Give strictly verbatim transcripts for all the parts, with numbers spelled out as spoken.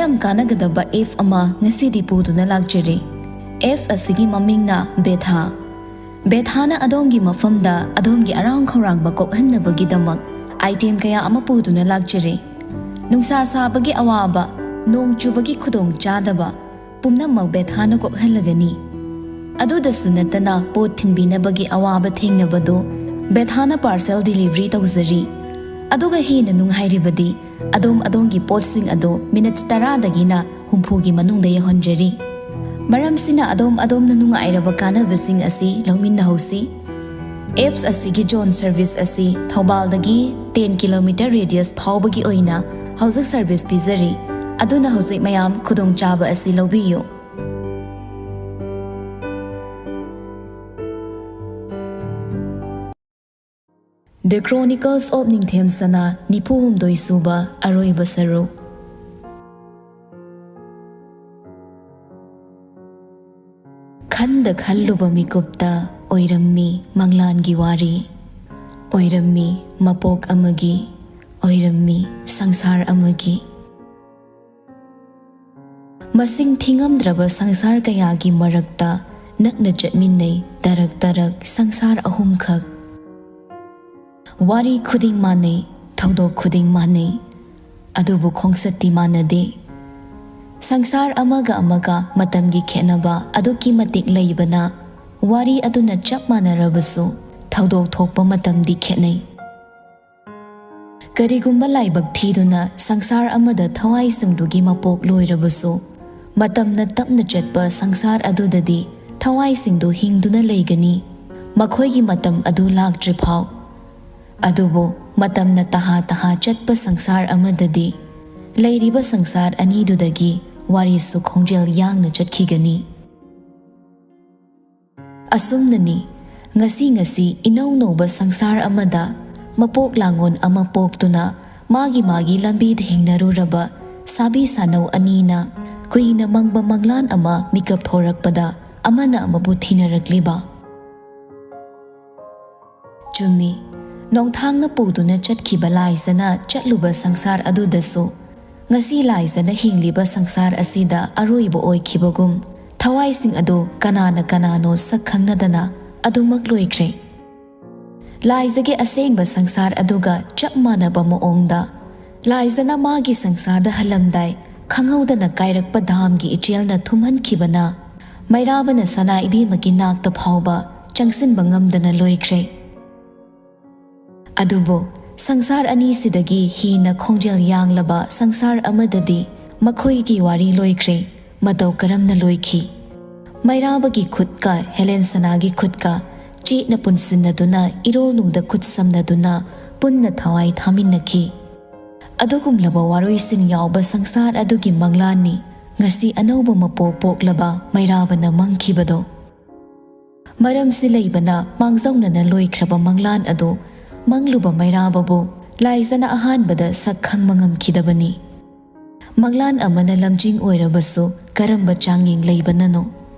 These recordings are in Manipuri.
ꯌꯥꯝ ꯀꯥꯟꯅꯒꯗꯕ ꯑꯦꯞ ꯑꯃ ꯉꯁꯤꯗꯤ ꯄꯨꯗꯨꯅ ꯂꯥꯛꯆꯔꯤ꯫ ꯑꯦꯞꯁ ꯑꯁꯤꯒꯤ ꯃꯃꯤꯡꯅ ꯕꯦꯊꯥ꯫ ꯕꯦꯊꯥꯅ ꯑꯗꯣꯝꯒꯤ ꯃꯐꯝꯗ ꯑꯗꯣꯝꯒꯤ ꯑꯔꯥꯡ ꯈꯧꯔꯥꯡꯕ ꯀꯣꯛꯍꯟꯅꯕꯒꯤꯗꯃꯛ ꯑꯥꯏꯇꯦꯝ ꯀꯌꯥ ꯑꯃ ꯄꯨꯗꯨꯅ ꯂꯥꯛꯆꯔꯤ꯫ ꯅꯨꯡꯁꯥ ꯁꯥꯕꯒꯤ ꯑꯋꯥꯕ, ꯅꯣꯡ ꯆꯨꯕꯒꯤ ꯈꯨꯗꯣꯡꯆꯥꯗꯕ ꯄꯨꯝꯅꯃꯛ ꯕꯦꯊꯥꯅ ꯀꯣꯛꯍꯜꯂꯒꯅꯤ꯫ ꯑꯗꯨꯗꯁꯨ ꯅꯠꯇꯅ ꯄꯣꯠ ꯊꯤꯟꯕꯤꯅꯕꯒꯤ ꯑꯋꯥꯕ ꯊꯦꯡꯅꯕꯗꯨ ꯕꯦꯊꯥꯅ ꯄꯥꯔꯁꯦꯜ ꯗꯤꯂꯤꯚꯔꯤ ꯇꯧꯖꯔꯤ꯫ ꯑꯗꯨꯒ ꯍꯦꯟꯅ ꯅꯨꯡꯉꯥꯏꯔꯤꯕꯗꯤ ꯑꯗꯣꯝ ꯑꯗꯣꯝꯒꯤ ꯄꯣꯠꯁꯤꯡ ꯑꯗꯨ ꯃꯤꯅꯠꯁ ꯇꯔꯥꯗꯒꯤꯅ ꯍꯨꯝꯐꯨꯒꯤ ꯃꯅꯨꯡꯗ ꯌꯧꯍꯟꯖꯔꯤ꯫ ꯃꯔꯝꯁꯤꯅ ꯑꯗꯣꯝ ꯑꯗꯣꯝꯅ ꯅꯨꯡꯉꯥꯏꯔꯕ ꯀꯥꯟꯅꯕꯁꯤꯡ ꯑꯁꯤ ꯂꯧꯃꯤꯟꯅꯍꯧꯁꯤ꯫ ꯑꯦꯞꯁ ꯑꯁꯤꯒꯤ ꯖꯣꯟ ꯁꯔꯚꯤꯁ ꯑꯁꯤ ꯊꯧꯕꯥꯜꯗꯒꯤ ꯇꯦꯟ ꯀꯤꯂꯣꯃꯤꯇꯔ ꯔꯦꯗꯤꯌꯁ ꯐꯥꯎꯕꯒꯤ ꯑꯣꯏꯅ ꯍꯧꯖꯤꯛ ꯁꯔꯚꯤꯁ ꯄꯤꯖꯔꯤ꯫ ꯑꯗꯨꯅ ꯍꯧꯖꯤꯛ ꯃꯌꯥꯝ ꯈꯨꯗꯣꯡꯆꯥꯕ ꯑꯁꯤ ꯂꯧꯕꯤꯌꯨ꯫ The Chronicles of ꯅꯤꯡꯊꯦꯝ ꯁꯅꯥ, ꯅꯤꯐꯨ ꯍꯨꯝꯗꯣꯏ ꯁꯨꯕ, ꯑꯔꯣꯏꯕ ꯁꯔꯨꯛ꯫ ꯈꯟꯗ ꯈꯜꯂꯨꯕ ꯃꯤꯀꯨꯞꯇ ꯑꯣꯏꯔꯝꯃꯤ ꯃꯪꯂꯥꯟꯒꯤ ꯋꯥꯔꯤ, ꯑꯣꯏꯔꯝꯃꯤ ꯃꯄꯣꯛ ꯑꯃꯒꯤ, ꯑꯣꯏꯔꯝꯃꯤ ꯁꯪꯁꯥꯔ ꯑꯃꯒꯤ꯫ ꯃꯁꯤꯡ ꯊꯤꯉꯝꯗ꯭ꯔꯕ ꯁꯪꯁꯥꯔ ꯀꯌꯥꯒꯤ ꯃꯔꯛꯇ ꯅꯛꯅ ꯆꯠꯃꯤꯟꯅꯩ ꯇꯔꯛ ꯇꯔꯛ ꯁꯪꯁꯥꯔ ꯑꯍꯨꯝꯈꯛ꯫ ꯋꯥꯔꯤ ꯈꯨꯗꯤꯡ ꯃꯥꯟꯅꯩ, ꯊꯧꯗꯣꯛ ꯈꯨꯗꯤꯡ ꯃꯥꯟꯅꯩ, ꯑꯗꯨꯕꯨ ꯈꯣꯡꯆꯠꯇꯤ ꯃꯥꯟꯅꯗꯦ꯫ ꯁꯪꯁꯥꯔ ꯑꯃꯒ ꯑꯃꯒ ꯃꯇꯝꯒꯤ ꯈꯦꯠꯅꯕ ꯑꯗꯨꯛꯀꯤ ꯃꯇꯤꯛ ꯂꯩꯕꯅ, ꯋꯥꯔꯤ ꯑꯗꯨꯅ ꯆꯞ ꯃꯥꯟꯅꯔꯕꯁꯨ ꯊꯧꯗꯣꯛ ꯊꯣꯛꯄ ꯃꯇꯝꯗꯤ ꯈꯦꯠꯅꯩ꯫ ꯀꯔꯤꯒꯨꯝꯕ ꯂꯥꯏꯕꯛ ꯊꯤꯗꯨꯅ ꯁꯪꯁꯥꯔ ꯑꯃꯗ ꯊꯋꯥꯏꯁꯤꯡꯗꯨꯒꯤ ꯃꯄꯣꯛ ꯂꯣꯏꯔꯕꯁꯨ, ꯃꯇꯝꯅ ꯇꯞꯅ ꯆꯠꯄ ꯁꯪꯁꯥꯔ ꯑꯗꯨꯗꯗꯤ ꯊꯋꯥꯏꯁꯤꯡꯗꯨ ꯍꯤꯡꯗꯨꯅ ꯂꯩꯒꯅꯤ, ꯃꯈꯣꯏꯒꯤ ꯃꯇꯝ ꯑꯗꯨ ꯂꯥꯛꯇ꯭ꯔꯤꯐꯥꯎ꯫ ꯑꯗꯨꯕꯨ ꯃꯇꯝꯅ ꯇꯍꯥ ꯇꯍꯥ ꯆꯠꯄ ꯁꯪꯁꯥꯔ ꯑꯃꯗꯗꯤ ꯂꯩꯔꯤꯕ ꯁꯪꯁꯥꯔ ꯑꯅꯤꯗꯨꯗꯒꯤ ꯋꯥꯔꯤꯁꯨ ꯈꯣꯡꯖꯦꯜ ꯌꯥꯡꯅ ꯆꯠꯈꯤꯒꯅꯤ꯫ ꯑꯁꯨꯝꯅꯅꯤ, ꯉꯁꯤ ꯉꯁꯤ ꯏꯅꯧ ꯅꯧꯕ ꯁꯪꯁꯥꯔ ꯑꯃꯗ ꯃꯄꯣꯛ ꯂꯥꯡꯉꯣꯟ ꯑꯃ ꯄꯣꯛꯇꯨꯅ ꯃꯥꯒꯤ ꯃꯥꯒꯤ ꯂꯝꯕꯤꯗ ꯍꯤꯡꯅꯔꯨꯔꯕ ꯁꯥꯕꯤ ꯁꯥꯅꯧ ꯑꯅꯤꯅ ꯀꯨꯏꯅ ꯃꯪꯕ ꯃꯪꯂꯥꯟ ꯑꯃ ꯃꯤꯀꯞ ꯊꯣꯔꯛꯄꯗ ꯑꯃꯅ ꯑꯃꯕꯨ ꯊꯤꯅꯔꯛꯂꯤꯕ꯫ ꯆꯨꯝꯃꯤ, ꯅꯣꯡꯊꯥꯡꯅ ꯄꯨꯗꯨꯅ ꯆꯠꯈꯤꯕ ꯂꯥꯏꯖꯅ ꯆꯠꯂꯨꯕ ꯁꯪꯁꯥꯔ ꯑꯗꯨꯗꯁꯨ ꯉꯁꯤ ꯂꯥꯏꯖꯅ ꯍꯤꯡꯂꯤꯕ ꯁꯪꯁꯥꯔ ꯑꯁꯤꯗ ꯑꯔꯣꯏꯕ ꯑꯣꯏꯈꯤꯕꯒꯨꯝ, ꯊꯋꯥꯏꯁꯤꯡ ꯑꯗꯨ ꯀꯅꯥꯅ ꯀꯅꯥꯅꯣ ꯁꯛ ꯈꯪꯅꯗꯅ ꯑꯗꯨꯃꯛ ꯂꯣꯏꯈ꯭ꯔꯦ꯫ ꯂꯥꯏꯖꯒꯤ ꯑꯁꯦꯡꯕ ꯁꯪꯁꯥꯔ ꯑꯗꯨꯒ ꯆꯞ ꯃꯥꯟꯅꯕ ꯃꯑꯣꯡꯗ, ꯂꯥꯏꯖꯅ ꯃꯥꯒꯤ ꯁꯪꯁꯥꯔꯗ ꯍꯜꯂꯝꯗꯥꯏ ꯈꯪꯍꯧꯗꯅ ꯀꯥꯏꯔꯛꯄ ꯙꯥꯝꯒꯤ ꯏꯆꯦꯜꯅ ꯊꯨꯝꯍꯟꯈꯤꯕꯅ ꯃꯩꯔꯥꯕꯅ ꯁꯅꯥ ꯏꯕꯦꯝꯃꯒꯤ ꯅꯥꯛꯇ ꯐꯥꯎꯕ ꯆꯪꯁꯤꯟꯕ ꯉꯝꯗꯅ ꯂꯣꯏꯈ꯭ꯔꯦ꯫ ꯑꯗꯨꯕꯨ ꯁꯪꯁꯥꯔ ꯑꯅꯤꯁꯤꯗꯒꯤ ꯍꯦꯟꯅ ꯈꯣꯡꯖꯦꯜ ꯌꯥꯡꯂꯕ ꯁꯪꯁꯥꯔ ꯑꯃꯗꯗꯤ ꯃꯈꯣꯏꯒꯤ ꯋꯥꯔꯤ ꯂꯣꯏꯈ꯭ꯔꯦ꯫ ꯃꯇꯧ ꯀꯔꯝꯅ ꯂꯣꯏꯈꯤ? ꯃꯩꯔꯥꯕꯒꯤ ꯈꯨꯠꯀ ꯍꯦꯂꯦꯟ ꯁꯅꯥꯒꯤ ꯈꯨꯠꯀ ꯆꯦꯠꯅ ꯄꯨꯟꯁꯤꯟꯅꯗꯨꯅ, ꯏꯔꯣꯜꯅꯨꯡꯗ ꯈꯨꯠ ꯁꯝꯅꯗꯨꯅ ꯄꯨꯟꯅ ꯊꯋꯥꯏ ꯊꯥꯃꯤꯟꯅꯈꯤ꯫ ꯑꯗꯨꯒꯨꯝꯂꯕ ꯋꯥꯔꯣꯏꯁꯤꯟ ꯌꯥꯎꯕ ꯁꯪꯁꯥꯔ ꯑꯗꯨꯒꯤ ꯃꯪꯂꯥꯟꯅꯤ ꯉꯁꯤ ꯑꯅꯧꯕ ꯃꯄꯣ ꯄꯣꯛꯂꯕ ꯃꯩꯔꯥꯕꯅ ꯃꯪꯈꯤꯕꯗꯣ꯫ ꯃꯔꯝꯁꯤ ꯂꯩꯕꯅ ꯃꯥꯡꯖꯧꯅꯅ ꯂꯣꯏꯈ꯭ꯔꯕ ꯃꯪꯂꯥꯟ ꯑꯗꯨ ꯃꯪꯂꯨꯕ ꯃꯩꯔꯥꯕꯕꯨ ꯂꯥꯏꯖꯅ ꯑꯍꯥꯟꯕꯗ ꯁꯛ ꯈꯪꯕ ꯉꯝꯈꯤꯗꯕꯅꯤ꯫ ꯃꯪꯂꯥꯟ ꯑꯃꯅ ꯂꯝꯖꯤꯡ ꯑꯣꯏꯔꯕꯁꯨ ꯀꯔꯝꯕ ꯆꯥꯡꯌꯦꯡ ꯂꯩꯕꯅꯅꯣ?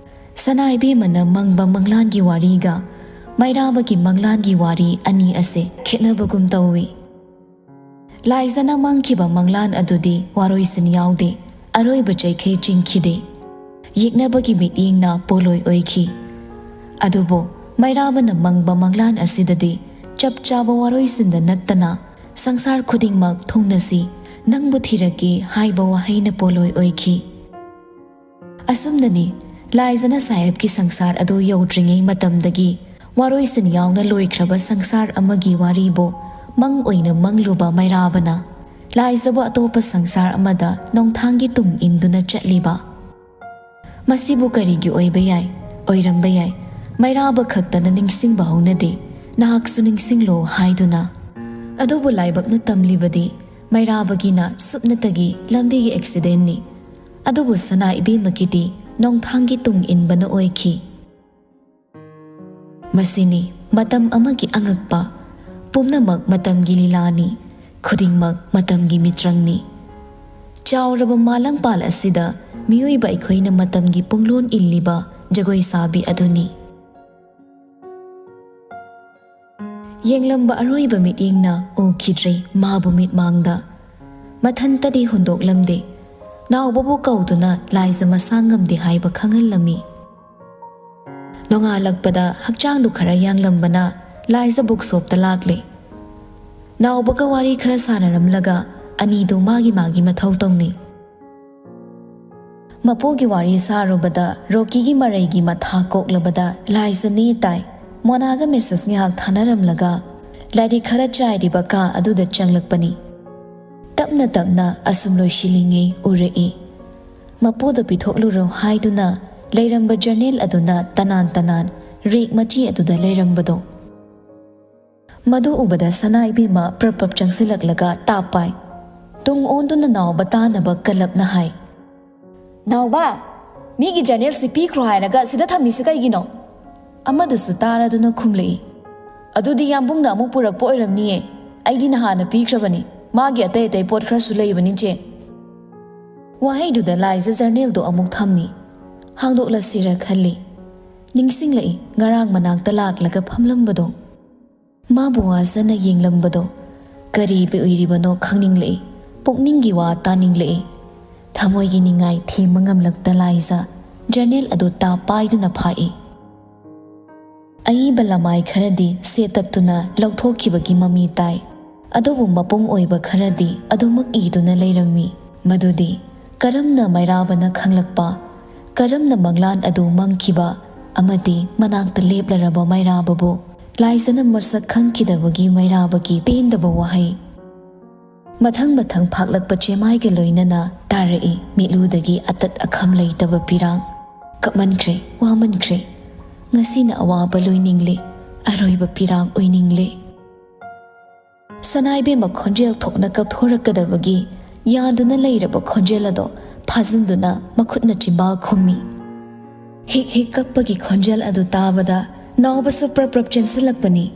ꯁꯅꯥ ꯏꯕꯦꯝꯃꯅ ꯃꯪꯕ ꯃꯪꯂꯥꯟꯒꯤ ꯋꯥꯔꯤꯒ ꯃꯩꯔꯥꯕꯒꯤ ꯃꯪꯂꯥꯟꯒꯤ ꯋꯥꯔꯤ ꯑꯅꯤ ꯑꯁꯦ ꯈꯦꯠꯅꯕꯒꯨꯝ ꯇꯧꯏ꯫ ꯂꯥꯏꯖꯅ ꯃꯪꯈꯤꯕ ꯃꯪꯂꯥꯟ ꯑꯗꯨꯗꯤ ꯋꯥꯔꯣꯏꯁꯤꯟ ꯌꯥꯎꯗꯦ, ꯑꯔꯣꯏꯕ ꯆꯩꯈꯩ ꯆꯤꯡꯈꯤꯗꯦ꯫ ꯌꯦꯛꯅꯕꯒꯤ ꯃꯤꯠꯌꯦꯡꯅ ꯄꯣꯂꯣꯏ ꯑꯣꯏꯈꯤ꯫ ꯑꯗꯨꯕꯨ ꯃꯩꯔꯥꯕꯅ ꯃꯪꯕ ꯃꯪꯂꯥꯟ ꯑꯁꯤꯗꯗꯤ ꯆꯞ ꯆꯥꯕ ꯋꯥꯔꯣꯏꯁꯤꯟꯗ ꯅꯠꯇꯅ ꯁꯪꯁꯥꯔ ꯈꯨꯗꯤꯡꯃꯛ ꯊꯨꯡꯅꯁꯤ, ꯅꯪꯕꯨ ꯊꯤꯔꯛꯀꯦ ꯍꯥꯏꯕ ꯋꯥꯍꯩꯅ ꯄꯣꯂꯣꯏ ꯑꯣꯏꯈꯤ꯫ ꯑꯁꯨꯝꯅꯅꯤ, ꯂꯥꯏꯖꯅ ꯁꯥꯍꯦꯕꯀꯤ ꯁꯪꯁꯥꯔ ꯑꯗꯨ ꯌꯧꯗ꯭ꯔꯤꯉꯩ ꯃꯇꯝꯗꯒꯤ ꯋꯥꯔꯣꯏꯁꯤꯟ ꯌꯥꯎꯅ ꯂꯣꯏꯈ꯭ꯔꯕ ꯁꯪꯁꯥꯔ ꯑꯃꯒꯤ ꯋꯥꯔꯤꯕꯨ ꯃꯪ ꯑꯣꯏꯅ ꯃꯪꯂꯨꯕ ꯃꯩꯔꯥꯕꯅ ꯂꯥꯏꯖꯕꯨ ꯑꯇꯣꯞꯄ ꯁꯪꯁꯥꯔ ꯑꯃꯗ ꯅꯣꯡꯊꯥꯡꯒꯤ ꯇꯨꯡ ꯏꯟꯗꯨꯅ ꯆꯠꯂꯤꯕ꯫ ꯃꯁꯤꯕꯨ ꯀꯔꯤꯒꯤ ꯑꯣꯏꯕ ꯌꯥꯏ? ꯑꯣꯏꯔꯝꯕ ꯌꯥꯏ, ꯃꯩꯔꯥꯕ ꯈꯛꯇꯅ ꯅꯤꯡꯁꯤꯡꯕ ꯍꯧꯅꯗꯦ, ꯅꯍꯥꯛꯁꯨ ꯅꯤꯡꯁꯤꯡꯂꯣ ꯍꯥꯏꯗꯨꯅ꯫ ꯑꯗꯨꯕꯨ ꯂꯥꯏꯕꯛꯅ ꯇꯝꯂꯤꯕꯗꯤ ꯃꯩꯔꯥꯕꯒꯤꯅ ꯁꯨꯞꯅꯇꯒꯤ ꯂꯝꯕꯤꯒꯤ ꯑꯦꯛꯁꯤꯗꯦꯟꯅꯤ꯫ ꯑꯗꯨꯕꯨ ꯁꯅꯥ ꯏꯕꯦꯝꯃꯒꯤꯗꯤ ꯅꯣꯡꯊꯥꯡꯒꯤ ꯇꯨꯡ ꯏꯟꯕꯅ ꯑꯣꯏꯈꯤ꯫ ꯃꯁꯤꯅꯤ ꯃꯇꯝ ꯑꯃꯒꯤ ꯑꯉꯛꯄ꯫ ꯄꯨꯝꯅꯃꯛ ꯃꯇꯝꯒꯤ ꯂꯤꯂꯥꯅꯤ, ꯈꯨꯗꯤꯡꯃꯛ ꯃꯇꯝꯒꯤ ꯃꯤꯇ꯭ꯔꯪꯅꯤ꯫ ꯆꯥꯎꯔꯕ ꯃꯥꯂꯪꯄꯥꯜ ꯑꯁꯤꯗ ꯃꯤꯑꯣꯏꯕ ꯑꯩꯈꯣꯏꯅ ꯃꯇꯝꯒꯤ ꯄꯨꯡꯂꯣꯟ ꯏꯜꯂꯤꯕ ꯖꯒꯣꯏ ꯁꯥꯕꯤ ꯑꯗꯨꯅꯤ꯫ ꯌꯦꯡꯂꯝꯕ ꯑꯔꯣꯏꯕ ꯃꯤꯠꯌꯦꯡꯅ ꯎꯈꯤꯗ꯭ꯔꯦ ꯃꯥꯕꯨ ꯃꯤꯠꯃꯥꯡꯗ꯫ ꯃꯊꯟꯇꯗꯤ ꯍꯨꯟꯗꯣꯛꯂꯝꯗꯦ꯫ ꯅꯥꯎꯕꯕꯨ ꯀꯧꯗꯨꯅ ꯂꯥꯏꯖ ꯃꯁꯥ ꯉꯝꯗꯦ ꯍꯥꯏꯕ ꯈꯪꯍꯜꯂꯝꯃꯤ꯫ ꯅꯣꯡꯉꯥꯜꯂꯛꯄꯗ ꯍꯛꯆꯥꯡꯗꯨ ꯈꯔ ꯌꯥꯡꯂꯝꯕꯅ ꯂꯥꯏꯖ ꯕꯨꯛ ꯁꯣꯞꯇ ꯂꯥꯛꯂꯦ꯫ ꯅꯥꯎꯕꯒ ꯋꯥꯔꯤ ꯈꯔ ꯁꯥꯟꯅꯔꯝꯂꯒ ꯑꯅꯤꯗꯨ ꯃꯥꯒꯤ ꯃꯥꯒꯤ ꯃꯊꯧ ꯇꯧꯅꯩ꯫ ꯃꯄꯨꯒꯤ ꯋꯥꯔꯤ ꯁꯥꯔꯨꯕꯗ ꯔꯣꯀꯤꯒꯤ ꯃꯔꯩꯒꯤ ꯃꯊꯥ ꯀꯣꯛꯂꯕꯗ ꯂꯥꯏꯖ ꯅꯦ ꯇꯥꯏ꯫ ꯃꯣꯅꯥꯒ ꯃꯦꯁꯦꯖ ꯉꯥꯏꯍꯥꯛ ꯊꯥꯅꯔꯝꯂꯒ ꯂꯥꯏꯔꯤꯛ ꯈꯔ ꯆꯥꯏꯔꯤꯕ ꯀꯥ ꯑꯗꯨꯗ ꯆꯪꯂꯛꯄꯅꯤ꯫ ꯇꯞꯅ ꯇꯞꯅ ꯑꯁꯨꯝ ꯂꯣꯏꯁꯤꯜꯂꯤꯉꯩ ꯎꯔꯛꯏ꯫ ꯃꯄꯨꯗ ꯄꯤꯊꯣꯛꯂꯨꯔꯣ ꯍꯥꯏꯗꯨꯅ ꯂꯩꯔꯝꯕ ꯖꯔꯅꯦꯜ ꯑꯗꯨꯅ ꯇꯅꯥꯟ ꯇꯅꯥꯟ ꯔꯦꯛ ꯃꯆꯤ ꯑꯗꯨꯗ ꯂꯩꯔꯝꯕꯗꯣ꯫ ꯃꯗꯨ ꯎꯕꯗ ꯁꯅꯥ ꯏꯕꯦꯝꯃ ꯄ꯭ꯔꯞ ꯄ꯭ꯔꯞ ꯆꯪꯁꯤꯜꯂꯛꯂꯒ ꯇꯥꯞ ꯄꯥꯏ꯫ ꯇꯨꯡ ꯑꯣꯟꯗꯨꯅ ꯅꯥꯎꯕ ꯇꯥꯅꯕ ꯀꯜꯂꯞꯅ ꯍꯥꯏ, "ꯅꯥꯎꯕ, ꯃꯤꯒꯤ ꯖꯔꯅꯦꯜꯁꯤ ꯄꯤꯈ꯭ꯔꯣ ꯍꯥꯏꯔꯒ ꯁꯤꯗ ꯊꯝꯃꯤꯁꯤ ꯀꯩꯒꯤꯅꯣ?" ꯑꯃꯗꯨꯁꯨ ꯇꯥꯔꯗꯨꯅ ꯈꯨꯝꯂꯛꯏ, "ꯑꯗꯨꯗꯤ ꯌꯥꯝꯕꯨꯡꯅ ꯑꯃꯨꯛ ꯄꯨꯔꯛꯄ ꯑꯣꯏꯔꯝꯅꯤꯌꯦ, ꯑꯩꯗꯤ ꯅꯍꯥꯟꯅ ꯄꯤꯈ꯭ꯔꯕꯅꯤ, ꯃꯥꯒꯤ ꯑꯇꯩ ꯑꯇꯩ ꯄꯣꯠ ꯈꯔꯁꯨ ꯂꯩꯕꯅꯤ ꯆꯦ꯫" ꯋꯥꯍꯩꯗꯨꯗ ꯂꯥꯏꯖ ꯖꯔꯅꯦꯜꯗꯣ ꯑꯃꯨꯛ ꯊꯝꯃꯤ꯫ ꯍꯥꯡꯗꯣꯛꯂꯁꯤꯔ ꯈꯜꯂꯤ꯫ ꯅꯤꯡꯁꯤꯡꯂꯛꯏ ꯉꯔꯥꯡ ꯃꯅꯥꯛꯇ ꯂꯥꯛꯂꯒ ꯐꯝꯂꯝꯕꯗꯣ꯫ ꯃꯥꯕꯨ ꯋꯥꯖꯅ ꯌꯦꯡꯂꯝꯕꯗꯣ ꯀꯔꯤ ꯑꯣꯏꯔꯤꯕꯅꯣ ꯈꯪꯅꯤꯡꯂꯛꯏ꯫ ꯄꯨꯛꯅꯤꯡꯒꯤ ꯋꯥ ꯇꯥꯅꯤꯡꯂꯛꯏ꯫ ꯊꯃꯣꯏꯒꯤ ꯅꯤꯡꯉꯥꯏ ꯊꯦꯝꯕ ꯉꯝꯂꯛꯇ ꯂꯥꯏꯖ ꯖꯔꯅꯦꯜ ꯑꯗꯨ ꯇꯥ ꯄꯥꯏꯗꯨꯅ ꯐꯥꯛꯏ꯫ ꯑꯏꯕ ꯂꯃꯥꯏ ꯈꯔꯗꯤ ꯁꯦꯠꯇꯠꯇꯨꯅ ꯂꯧꯊꯣꯛꯈꯤꯕꯒꯤ ꯃꯃꯤ ꯇꯥꯏ꯫ ꯑꯗꯨꯕꯨ ꯃꯄꯨꯡ ꯑꯣꯏꯕ ꯈꯔꯗꯤ ꯑꯗꯨꯃꯛ ꯏꯗꯨꯅ ꯂꯩꯔꯝꯃꯤ꯫ ꯃꯗꯨꯗꯤ ꯀꯔꯝꯅ ꯃꯩꯔꯥꯕꯅ ꯈꯪꯂꯛꯄ, ꯀꯔꯝꯅ ꯃꯪꯂꯥꯟ ꯑꯗꯨ ꯃꯪꯈꯤꯕ, ꯑꯃꯗꯤ ꯃꯅꯥꯛꯇ ꯂꯦꯞꯂꯔꯕ ꯃꯩꯔꯥꯕꯕꯨ ꯂꯥꯏꯖꯅ ꯃꯁꯛ ꯈꯪꯈꯤꯗꯕꯒꯤ ꯃꯩꯔꯥꯕꯒꯤ ꯄꯦꯟꯗꯕ ꯋꯥꯍꯩ꯫ ꯃꯊꯪ ꯃꯊꯪ ꯐꯥꯛꯂꯛꯄ ꯆꯦꯃꯥꯏꯒ ꯂꯣꯏꯅꯅ ꯇꯥꯔꯛꯏ ꯃꯤꯠꯂꯨꯗꯒꯤ ꯑꯇꯠ ꯑꯈꯝ ꯂꯩꯇꯕ ꯄꯤꯔꯥꯡ꯫ "ꯀꯞꯃꯟꯈ꯭ꯔꯦ, ꯋꯥꯃꯟꯈ꯭ꯔꯦ꯫ ꯉꯁꯤꯅ ꯑꯋꯥꯕ ꯂꯣꯏꯅꯤꯡꯂꯦ, ꯑꯔꯣꯏꯕ ꯄꯤꯔꯥꯡ ꯑꯣꯏꯅꯤꯡꯂꯦ꯫" ꯁꯅꯥꯏꯕꯦꯝꯃ ꯈꯣꯟꯖꯦꯜ ꯊꯣꯛꯅ ꯀꯞꯊꯣꯔꯛꯀꯗꯕꯒꯤ ꯌꯥꯗꯨꯅ ꯂꯩꯔꯕ ꯈꯣꯟꯖꯦꯜ ꯑꯗꯣ ꯐꯥꯖꯤꯟꯗꯨꯅ ꯃꯈꯨꯠꯅ ꯆꯤꯝꯕꯥꯜ ꯈꯨꯝꯃꯤ꯫ ꯍꯤꯛ ꯍꯤꯛ ꯀꯞꯄꯒꯤ ꯈꯣꯟꯖꯦꯜ ꯑꯗꯨ ꯇꯥꯕꯗ ꯅꯥꯎꯕꯁꯨ ꯄ꯭ꯔꯞ ꯄ꯭ꯔꯞ ꯆꯦꯟꯁꯤꯜꯂꯛꯄꯅꯤ꯫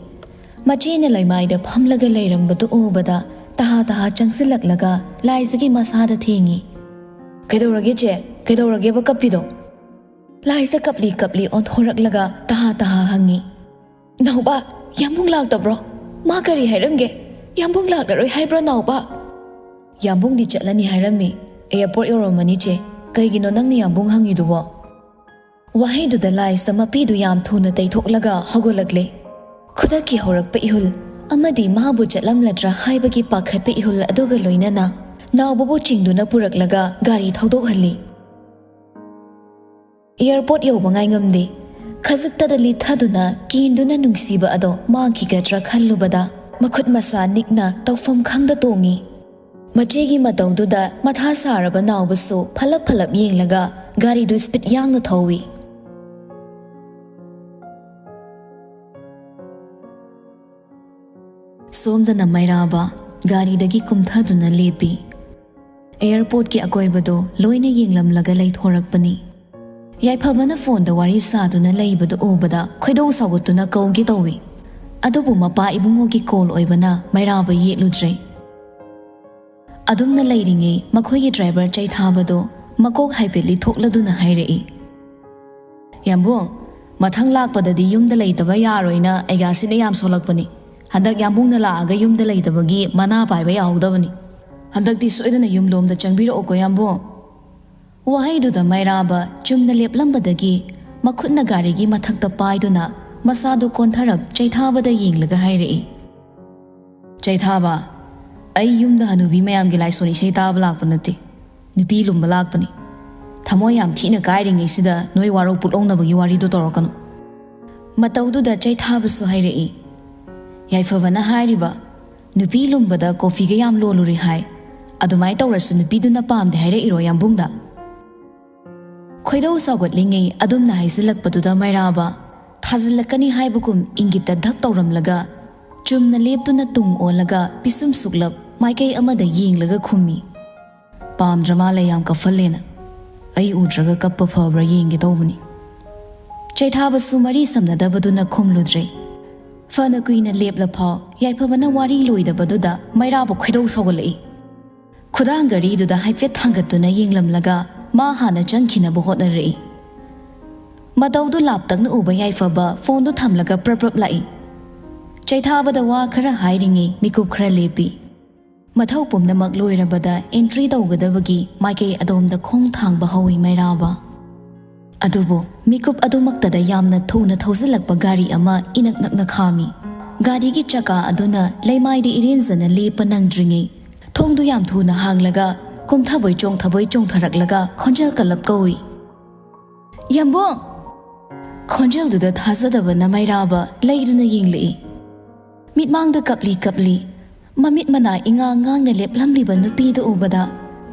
ꯃꯆꯦꯅ ꯂꯩꯃꯥꯏꯗ ꯐꯝꯂꯒ ꯂꯩꯔꯝꯕꯗꯨ ꯎꯕꯗ ꯇꯍꯥ ꯇꯍꯥ ꯆꯪꯁꯤꯜꯂꯛꯂꯒ ꯂꯥꯏꯖꯒꯤ ꯃꯁꯥꯗ ꯊꯦꯡꯉꯤ꯫ "ꯀꯩꯗꯧꯔꯒꯦ ꯆꯦ? ꯀꯩꯗꯧꯔꯒꯦꯕ ꯀꯞꯄꯤꯗꯣ?" ꯂꯥꯏꯖ ꯀꯞꯂꯤ ꯀꯞꯂꯤ ꯑꯣꯟꯊꯣꯔꯛꯂꯒ ꯇꯍꯥ ꯇꯍꯥ ꯍꯪꯉꯤ꯫ "ꯅꯥꯎꯕ, ꯌꯥꯝꯕꯨꯡ ꯂꯥꯛꯇꯕ꯭ꯔꯣ? ꯃꯥ ꯀꯔꯤ ꯍꯥꯏꯔꯝꯒꯦ? ꯌꯥꯝꯕꯨꯡ ꯂꯥꯛꯂꯔꯣꯏ ꯍꯥꯏꯕ꯭ꯔꯣ ꯅꯥꯎꯕ?" "ꯌꯥꯝꯕꯨꯡꯗꯤ ꯆꯠꯂꯅꯤ ꯍꯥꯏꯔꯝꯃꯤ꯫ ꯑꯦꯌꯥꯔꯄꯣꯔꯠ ꯌꯧꯔꯝꯃꯅꯤ, ꯆꯦ꯫ ꯀꯩꯒꯤꯅꯣ ꯅꯪꯅ ꯌꯥꯝꯕꯨꯡ ꯍꯪꯉꯤꯗꯨꯕꯣ?" ꯋꯥꯍꯩꯗꯨꯗ ꯂꯥꯏꯁꯇ ꯃꯄꯤꯗꯨ ꯌꯥꯝ ꯊꯨꯅ ꯇꯩꯊꯣꯛꯂꯒ ꯍꯧꯒꯠꯂꯛꯂꯦ꯫ ꯈꯨꯗꯛꯀꯤ ꯍꯧꯔꯛꯄ ꯏꯍꯨꯜ ꯑꯃꯗꯤ ꯃꯥꯕꯨ ꯆꯠꯂꯝꯂꯗ꯭ꯔꯥ ꯍꯥꯏꯕꯒꯤ ꯄꯥꯈꯠꯄ ꯏꯍꯨꯜ ꯑꯗꯨꯒ ꯂꯣꯏꯅꯅ ꯅꯥꯎꯕꯕꯨ ꯆꯤꯡꯗꯨꯅ ꯄꯨꯔꯛꯂꯒ ꯒꯥꯔꯤ ꯊꯧꯗꯣꯛꯍꯜꯂꯤ꯫ ꯑꯦꯌꯥꯔꯄꯣꯔꯠ ꯌꯧꯕ ꯉꯥꯏꯉꯝꯗꯦ꯫ ꯈꯖꯤꯛꯇꯗ ꯂꯤꯠꯊꯗꯨꯅ ꯀꯦꯟꯗꯨꯅ ꯅꯨꯡꯁꯤꯕ ꯑꯗꯣ ꯃꯥꯡꯈꯤꯒꯗ꯭ꯔꯥ ꯈꯜꯂꯨꯕꯗ ꯃꯈꯨꯠ ꯃꯁꯥ ꯅꯤꯛꯅ ꯇꯧꯐꯝ ꯈꯪꯗ ꯇꯣꯡꯉꯤ꯫ ꯃꯆꯦꯒꯤ ꯃꯇꯧꯗꯨꯗ ꯃꯊꯥ ꯁꯥꯔꯕ ꯅꯥꯎꯕꯁꯨ ꯐꯂꯞ ꯐꯂꯞ ꯌꯦꯡꯂꯒ ꯒꯥꯔꯤꯗꯨ ꯁ꯭ꯄꯤꯗ ꯌꯥꯡꯅ ꯊꯧꯏ꯫ ꯁꯣꯝꯗꯅ ꯃꯩꯔꯥꯕ ꯒꯥꯔꯤꯗꯒꯤ ꯀꯨꯝꯊꯗꯨꯅ ꯂꯦꯞꯄꯤ꯫ ꯑꯦꯌꯥꯔꯄꯣꯔꯠꯀꯤ ꯑꯀꯣꯏꯕꯗꯣ ꯂꯣꯏꯅ ꯌꯦꯡꯂꯝꯂꯒ ꯂꯩꯊꯣꯔꯛꯄꯅꯤ꯫ ꯌꯥꯏꯐꯕꯅ ꯐꯣꯟꯗ ꯋꯥꯔꯤ ꯁꯥꯗꯨꯅ ꯂꯩꯕꯗꯨ ꯎꯕꯗ ꯈꯣꯏꯗꯧ ꯁꯥꯎꯒꯠꯇꯨꯅ ꯀꯧꯒꯦ ꯇꯧꯏ꯫ ꯑꯗꯨꯕꯨ ꯃꯄꯥ ꯏꯕꯨꯡꯉꯣꯒꯤ ꯀꯣꯜ ꯑꯣꯏꯕꯅ ꯃꯩꯔꯥꯕ ꯌꯦꯠꯂꯨꯗ꯭ꯔꯦ꯫ ꯑꯗꯨꯝꯅ ꯂꯩꯔꯤꯉꯩ ꯃꯈꯣꯏꯒꯤ ꯗ꯭ꯔꯥꯏꯚꯔ ꯆꯩꯊꯥꯕꯗꯣ ꯃꯀꯣꯛ ꯍꯥꯏꯐꯦꯠ ꯂꯤꯊꯣꯛꯂꯗꯨꯅ ꯍꯥꯏꯔꯛꯏ, "ꯌꯥꯝꯕꯨꯡ, ꯃꯊꯪ ꯂꯥꯛꯄꯗꯗꯤ ꯌꯨꯝꯗ ꯂꯩꯇꯕ ꯌꯥꯔꯣꯏꯅ ꯑꯩꯒꯥꯁꯤꯅ ꯌꯥꯝ ꯁꯣꯜꯂꯛꯄꯅꯤ꯫ ꯍꯟꯗꯛ ꯌꯥꯝꯕꯨꯡꯅ ꯂꯥꯛꯑꯒ ꯌꯨꯝꯗ ꯂꯩꯇꯕꯒꯤ ꯃꯅꯥ ꯄꯥꯏꯕ ꯌꯥꯍꯧꯗꯕꯅꯤ꯫ ꯍꯟꯗꯛꯇꯤ ꯁꯣꯏꯗꯅ ꯌꯨꯝꯂꯣꯝꯗ ꯆꯪꯕꯤꯔꯛꯎꯀꯣ, ꯌꯥꯝꯕꯨꯡ"꯫ ꯋꯥꯍꯩꯗꯨꯗ ꯃꯩꯔꯥꯕ ꯆꯨꯝꯅ ꯂꯦꯞꯂꯝꯕꯗꯒꯤ ꯃꯈꯨꯠꯅ ꯒꯥꯔꯤꯒꯤ ꯃꯊꯛꯇ ꯄꯥꯏꯗꯨꯅ ꯃꯁꯥꯗꯨ ꯀꯣꯟꯊꯔꯞ ꯆꯩꯊꯥꯕꯗ ꯌꯦꯡꯂꯒ ꯍꯥꯏꯔꯛꯏ, "ꯆꯩꯊꯥꯕ, ꯑꯩ ꯌꯨꯝꯗ ꯍꯅꯨꯕꯤ ꯃꯌꯥꯝꯒꯤ ꯂꯥꯏꯁꯣꯟ ꯏꯁꯩ ꯇꯥꯕ ꯂꯥꯛꯄ ꯅꯠꯇꯦ, ꯅꯨꯄꯤ ꯂꯨꯝꯕ ꯂꯥꯛꯄꯅꯤ꯫ ꯊꯃꯣꯏ ꯌꯥꯝ ꯊꯤꯅ ꯀꯥꯏꯔꯤꯉꯩꯁꯤꯗ ꯅꯣꯏ ꯋꯥꯔꯧ ꯄꯨꯛꯂꯧꯅꯕꯒꯤ ꯋꯥꯔꯤꯗꯣ ꯇꯧꯔꯛꯀꯅꯨ"꯫ ꯃꯇꯧꯗꯨꯗ ꯆꯩꯊꯥꯕꯁꯨ ꯍꯥꯏꯔꯛꯏ, "ꯌꯥꯏꯐꯕꯅ ꯍꯥꯏꯔꯤꯕ, ꯅꯨꯄꯤ ꯂꯨꯝꯕꯗ ꯀꯣꯐꯤꯒ ꯌꯥꯝ ꯂꯣꯜꯂꯨꯔꯦ ꯍꯥꯏ꯫ ꯑꯗꯨꯃꯥꯏꯅ ꯇꯧꯔꯁꯨ ꯅꯨꯄꯤꯗꯨꯅ ꯄꯥꯝꯗꯦ ꯍꯥꯏꯔꯛꯏꯔꯣ ꯌꯥꯝꯕꯨꯡꯗ?" ꯈꯣꯏꯗꯧ ꯁꯥꯎꯒꯠꯂꯤꯉꯩ ꯑꯗꯨꯝꯅ ꯍꯥꯏꯖꯤꯜꯂꯛꯄꯗꯨꯗ ꯃꯩꯔꯥꯕ ꯊꯥꯖꯤꯜꯂꯛꯀꯅꯤ ꯍꯥꯏꯕꯒꯨꯝ ꯏꯪꯒꯤꯠꯇ ꯙꯞ ꯇꯧꯔꯝꯂꯒ ꯆꯨꯝꯅ ꯂꯦꯞꯇꯨꯅ ꯇꯨꯡ ꯑꯣꯜꯂꯒ ꯄꯤꯁꯨꯝ ꯁꯨꯛꯂꯞ ꯃꯥꯏꯀꯩ ꯑꯃꯗ ꯌꯦꯡꯂꯒ ꯈꯨꯝꯃꯤ, "ꯄꯥꯝꯗ꯭ꯔ ꯃꯥꯜꯂꯦ ꯌꯥꯝ ꯀꯞꯐꯜꯂꯦꯅ꯫ ꯑꯩ ꯎꯗ꯭ꯔꯒ ꯀꯞꯄ ꯐꯕ꯭ꯔꯥ ꯌꯦꯡꯒꯦ ꯇꯧꯕꯅꯤ"꯫ ꯆꯩꯊꯥꯕꯁꯨ ꯃꯔꯤ ꯁꯝꯅꯗꯕꯗꯨꯅ ꯈꯨꯝꯂꯨꯗ꯭ꯔꯦ꯫ ꯐꯅ ꯀꯨꯏꯅ ꯂꯦꯞꯂꯐꯥꯎ ꯌꯥꯏꯐꯕꯅ ꯋꯥꯔꯤ ꯂꯣꯏꯗꯕꯗꯨꯗ ꯃꯩꯔꯥꯕ ꯈꯣꯏꯗꯧ ꯁꯥꯎꯒꯠꯂꯛꯏ꯫ ꯈꯨꯗꯥꯡ ꯒꯥꯔꯤꯗꯨꯗ ꯍꯥꯏꯐꯦꯠ ꯊꯥꯡꯒꯠꯇꯨꯅ ꯌꯦꯡꯂꯝꯂꯒ ꯃꯥ ꯍꯥꯟꯅ ꯆꯪꯈꯤꯅꯕ ꯍꯣꯠꯅꯔꯛꯏ꯫ ꯃꯇꯧꯗꯨ ꯂꯥꯞꯇꯛꯅ ꯎꯕ ꯌꯥꯏꯐꯕ ꯐꯣꯟꯗꯨ ꯊꯝꯂꯒ ꯄ꯭ꯔꯞ ꯄ꯭ꯔꯞ ꯂꯥꯛꯏ꯫ ꯆꯩꯊꯥꯕꯗ ꯋꯥ ꯈꯔ ꯍꯥꯏꯔꯤꯉꯩ ꯃꯤꯀꯨꯞ ꯈꯔ ꯂꯦꯞꯄꯤ꯫ ꯃꯊꯧ ꯄꯨꯝꯅꯃꯛ ꯂꯣꯏꯔꯕꯗ ꯑꯦꯟꯇ꯭ꯔꯤ ꯇꯧꯒꯗꯕꯒꯤ ꯃꯥꯏꯀꯩ ꯑꯗꯣꯝꯗ ꯈꯣꯡ ꯊꯥꯡꯕ ꯍꯧꯏ ꯃꯩꯔꯥꯕ꯫ ꯑꯗꯨꯕꯨ ꯃꯤꯀꯨꯞ ꯑꯗꯨꯃꯛꯇꯗ ꯌꯥꯝꯅ ꯊꯨꯅ ꯊꯧꯖꯤꯜꯂꯛꯄ ꯒꯥꯔꯤ ꯑꯃ ꯏꯅꯛ ꯅꯛꯅ ꯈꯥꯝꯃꯤ꯫ ꯒꯥꯔꯤꯒꯤ ꯆꯀꯥ ꯑꯗꯨꯅ ꯂꯩꯃꯥꯏꯗ ꯏꯔꯦꯟꯖꯅ ꯂꯦꯞꯄ ꯅꯪꯗ꯭ꯔꯤꯉꯩ ꯊꯣꯡꯗꯨ ꯌꯥꯝ ꯊꯨꯅ ꯍꯥꯡꯂꯒ ꯀꯨꯝꯊꯕꯣꯏ ꯆꯣꯡꯊꯕꯣꯏ ꯆꯣꯡꯊꯔꯛꯂꯒ ꯈꯣꯟꯖꯦꯜ ꯀꯜꯂꯞ ꯀꯧꯏ, "ꯌꯥꯝꯕꯨꯡ!" ꯈꯣꯟꯖꯦꯜꯗꯨꯗ ꯊꯥꯖꯗꯕꯅ ꯃꯩꯔꯥꯕ ꯂꯩꯗꯨꯅ ꯌꯦꯡꯂꯛꯏ꯫ ꯃꯤꯠꯃꯥꯡꯗ ꯀꯞꯂꯤ ꯀꯞꯂꯤ, ꯃꯃꯤꯠ ꯃꯅꯥ ꯏꯉꯥꯡ ꯉꯥꯡꯅ ꯂꯦꯞꯂꯝꯂꯤꯕ ꯅꯨꯄꯤꯗꯨ ꯎꯕꯗ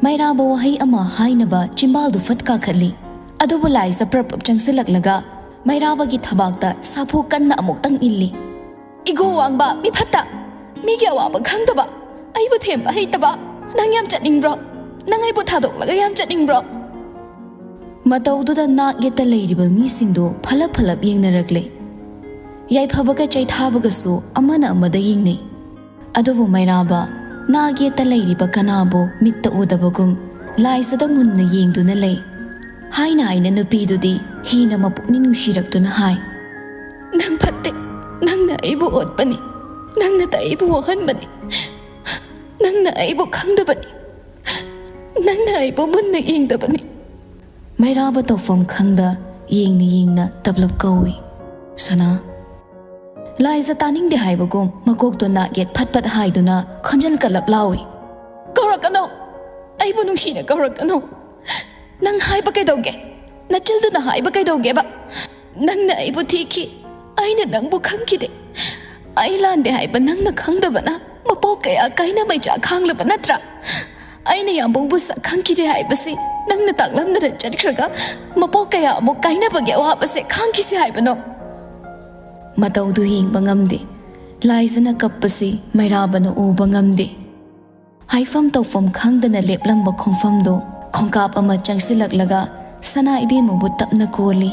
ꯃꯩꯔꯥꯕ ꯋꯥꯍꯩ ꯑꯃ ꯍꯥꯏꯅꯕ ꯆꯤꯝꯕꯥꯜꯗꯨ ꯐꯠ ꯀꯥꯈꯠꯂꯤ꯫ ꯑꯗꯨꯕꯨ ꯂꯥꯏꯖ ꯄ꯭ꯔꯞ ꯄ꯭ꯔꯞ ꯆꯪꯁꯤꯜꯂꯛꯂꯒ ꯃꯩꯔꯥꯕꯒꯤ ꯊꯕꯥꯛꯇ ꯁꯥꯐꯨ ꯀꯟꯅ ꯑꯃꯨꯛꯇꯪ ꯏꯜꯂꯤ꯫ "ꯏꯒꯣ ꯋꯥꯡꯕ, ꯃꯤꯐꯠꯇ, ꯃꯤꯒꯤ ꯑꯋꯥꯕ ꯈꯪꯗꯕ, ꯑꯩꯕꯨ ꯊꯦꯝꯕ ꯍꯩꯇꯕ, ꯅꯪ ꯌꯥꯝ ꯆꯠꯅꯤꯡꯕ꯭ꯔꯣ? ꯅꯪ ꯑꯩꯕꯨ ꯊꯥꯗꯣꯛꯂꯒ ꯌꯥꯝ ꯆꯠꯅꯤꯡꯕ꯭ꯔꯣ?" ꯃꯇꯧꯗꯨꯗ ꯅꯥꯛ ꯌꯦꯠꯇ ꯂꯩꯔꯤꯕ ꯃꯤꯁꯤꯡꯗꯨ ꯐꯂꯞ ꯐꯂꯞ ꯌꯦꯡꯅꯔꯛꯂꯦ꯫ ꯌꯥꯏꯐꯕꯒ ꯆꯩꯊꯥꯕꯒꯁꯨ ꯑꯃꯅ ꯑꯃꯗ ꯌꯦꯡꯅꯩ꯫ ꯑꯗꯨꯕꯨ ꯃꯩꯔꯥꯕ ꯅꯥꯛ ꯌꯦꯠꯇ ꯂꯩꯔꯤꯕ ꯀꯅꯥꯕꯨ ꯃꯤꯠꯇ ꯎꯗꯕꯒꯨꯝ ꯂꯥꯏꯖꯗ ꯃꯨꯟꯅ ꯌꯦꯡꯗꯨꯅ ꯂꯩ꯫ ꯍꯥꯏꯅ ꯍꯥꯏꯅ ꯅꯨꯄꯤꯗꯨꯗꯤ ꯍꯦꯟꯅ ꯃꯄꯨꯛꯅꯤꯡ ꯅꯨꯡꯁꯤꯔꯛꯇꯨꯅ ꯍꯥꯏ, "ꯅꯪ ꯐꯠꯇꯦ꯫ ꯅꯪꯅ ꯑꯩꯕꯨ ꯑꯣꯠꯄꯅꯤ꯫ ꯅꯪꯅ ꯑꯩꯕꯨ ꯋꯥꯍꯟꯕꯅꯤ꯫ ꯅꯪꯅ ꯑꯩꯕꯨ ꯈꯪꯗꯕꯅꯤ꯫ ꯅꯪꯅ ꯑꯩꯕꯨ ꯃꯨꯟꯅ ꯌꯦꯡꯗꯕꯅꯤ꯫" ꯃꯩꯔꯥꯕ ꯇꯧꯐꯝ ꯈꯪꯗ ꯌꯦꯡꯅ ꯌꯦꯡꯅ ꯇꯞꯂꯞ ꯀꯧꯏ, "ꯁꯅꯥ!" ꯂꯥꯏꯖ ꯇꯥꯅꯤꯡꯗꯦ ꯍꯥꯏꯕꯒꯨꯝ ꯃꯀꯣꯛꯇꯣ ꯅꯥꯛ ꯌꯦꯠ ꯐꯠ ꯐꯠ ꯍꯥꯏꯗꯨꯅ ꯈꯣꯟꯖꯦꯜ ꯀꯜꯂꯞ ꯂꯥꯎꯏ, "ꯀꯧꯔꯛꯀꯅꯨ! ꯑꯩꯕꯨ ꯅꯨꯡꯁꯤꯅ ꯀꯧꯔꯛꯀꯅꯨ! ꯅꯪ ꯍꯥꯏꯕ ꯀꯩꯗꯧꯒꯦ? ꯅꯆꯤꯜꯗꯨꯅ ꯍꯥꯏꯕ ꯀꯩꯗꯧꯒꯦꯕ? ꯅꯪꯅ ꯑꯩꯕꯨ ꯊꯤꯈꯤ, ꯑꯩꯅ ꯅꯪꯕꯨ ꯈꯪꯈꯤꯗꯦ꯫ ꯑꯩ ꯂꯥꯟꯗꯦ ꯍꯥꯏꯕ ꯅꯪꯅ ꯈꯪꯗꯕꯅ ꯃꯄꯣꯛ ꯀꯌꯥ ꯀꯥꯏꯅ ꯃꯩꯆꯥ ꯈꯥꯡꯂꯕ ꯅꯠꯇ꯭ꯔꯥ? ꯑꯩꯅ ꯌꯥꯝꯕꯨꯡꯕꯨ ꯁꯛ ꯈꯪꯈꯤꯗꯦ ꯍꯥꯏꯕꯁꯤ ꯅꯪꯅ ꯇꯥꯛꯂꯝꯗꯅ ꯆꯠꯈ꯭ꯔꯒ ꯃꯄꯣꯛ ꯀꯌꯥ ꯑꯃꯨꯛ ꯀꯥꯏꯅꯕꯒꯤ ꯑꯋꯥꯕꯁꯦ ꯈꯥꯡꯈꯤꯁꯤ ꯍꯥꯏꯕꯅꯣ?" ꯃꯇꯧꯗꯨ ꯌꯦꯡꯕ ꯉꯝꯗꯦ꯫ ꯂꯥꯏꯖꯅ ꯀꯞꯄꯁꯤ ꯃꯩꯔꯥꯕꯅ ꯎꯕ ꯉꯝꯗꯦ꯫ ꯍꯥꯏꯐꯝ ꯇꯧꯐꯝ ꯈꯪꯗꯅ ꯂꯦꯞꯂꯝꯕ ꯈꯣꯡꯐꯝꯗꯨ ꯈꯣꯡꯀꯥꯞ ꯑꯃ ꯆꯪꯁꯤꯜꯂꯛꯂꯒ ꯁꯅꯥ ꯏꯕꯦꯝꯃꯕꯨ ꯇꯞꯅ ꯀꯣꯜꯂꯤ꯫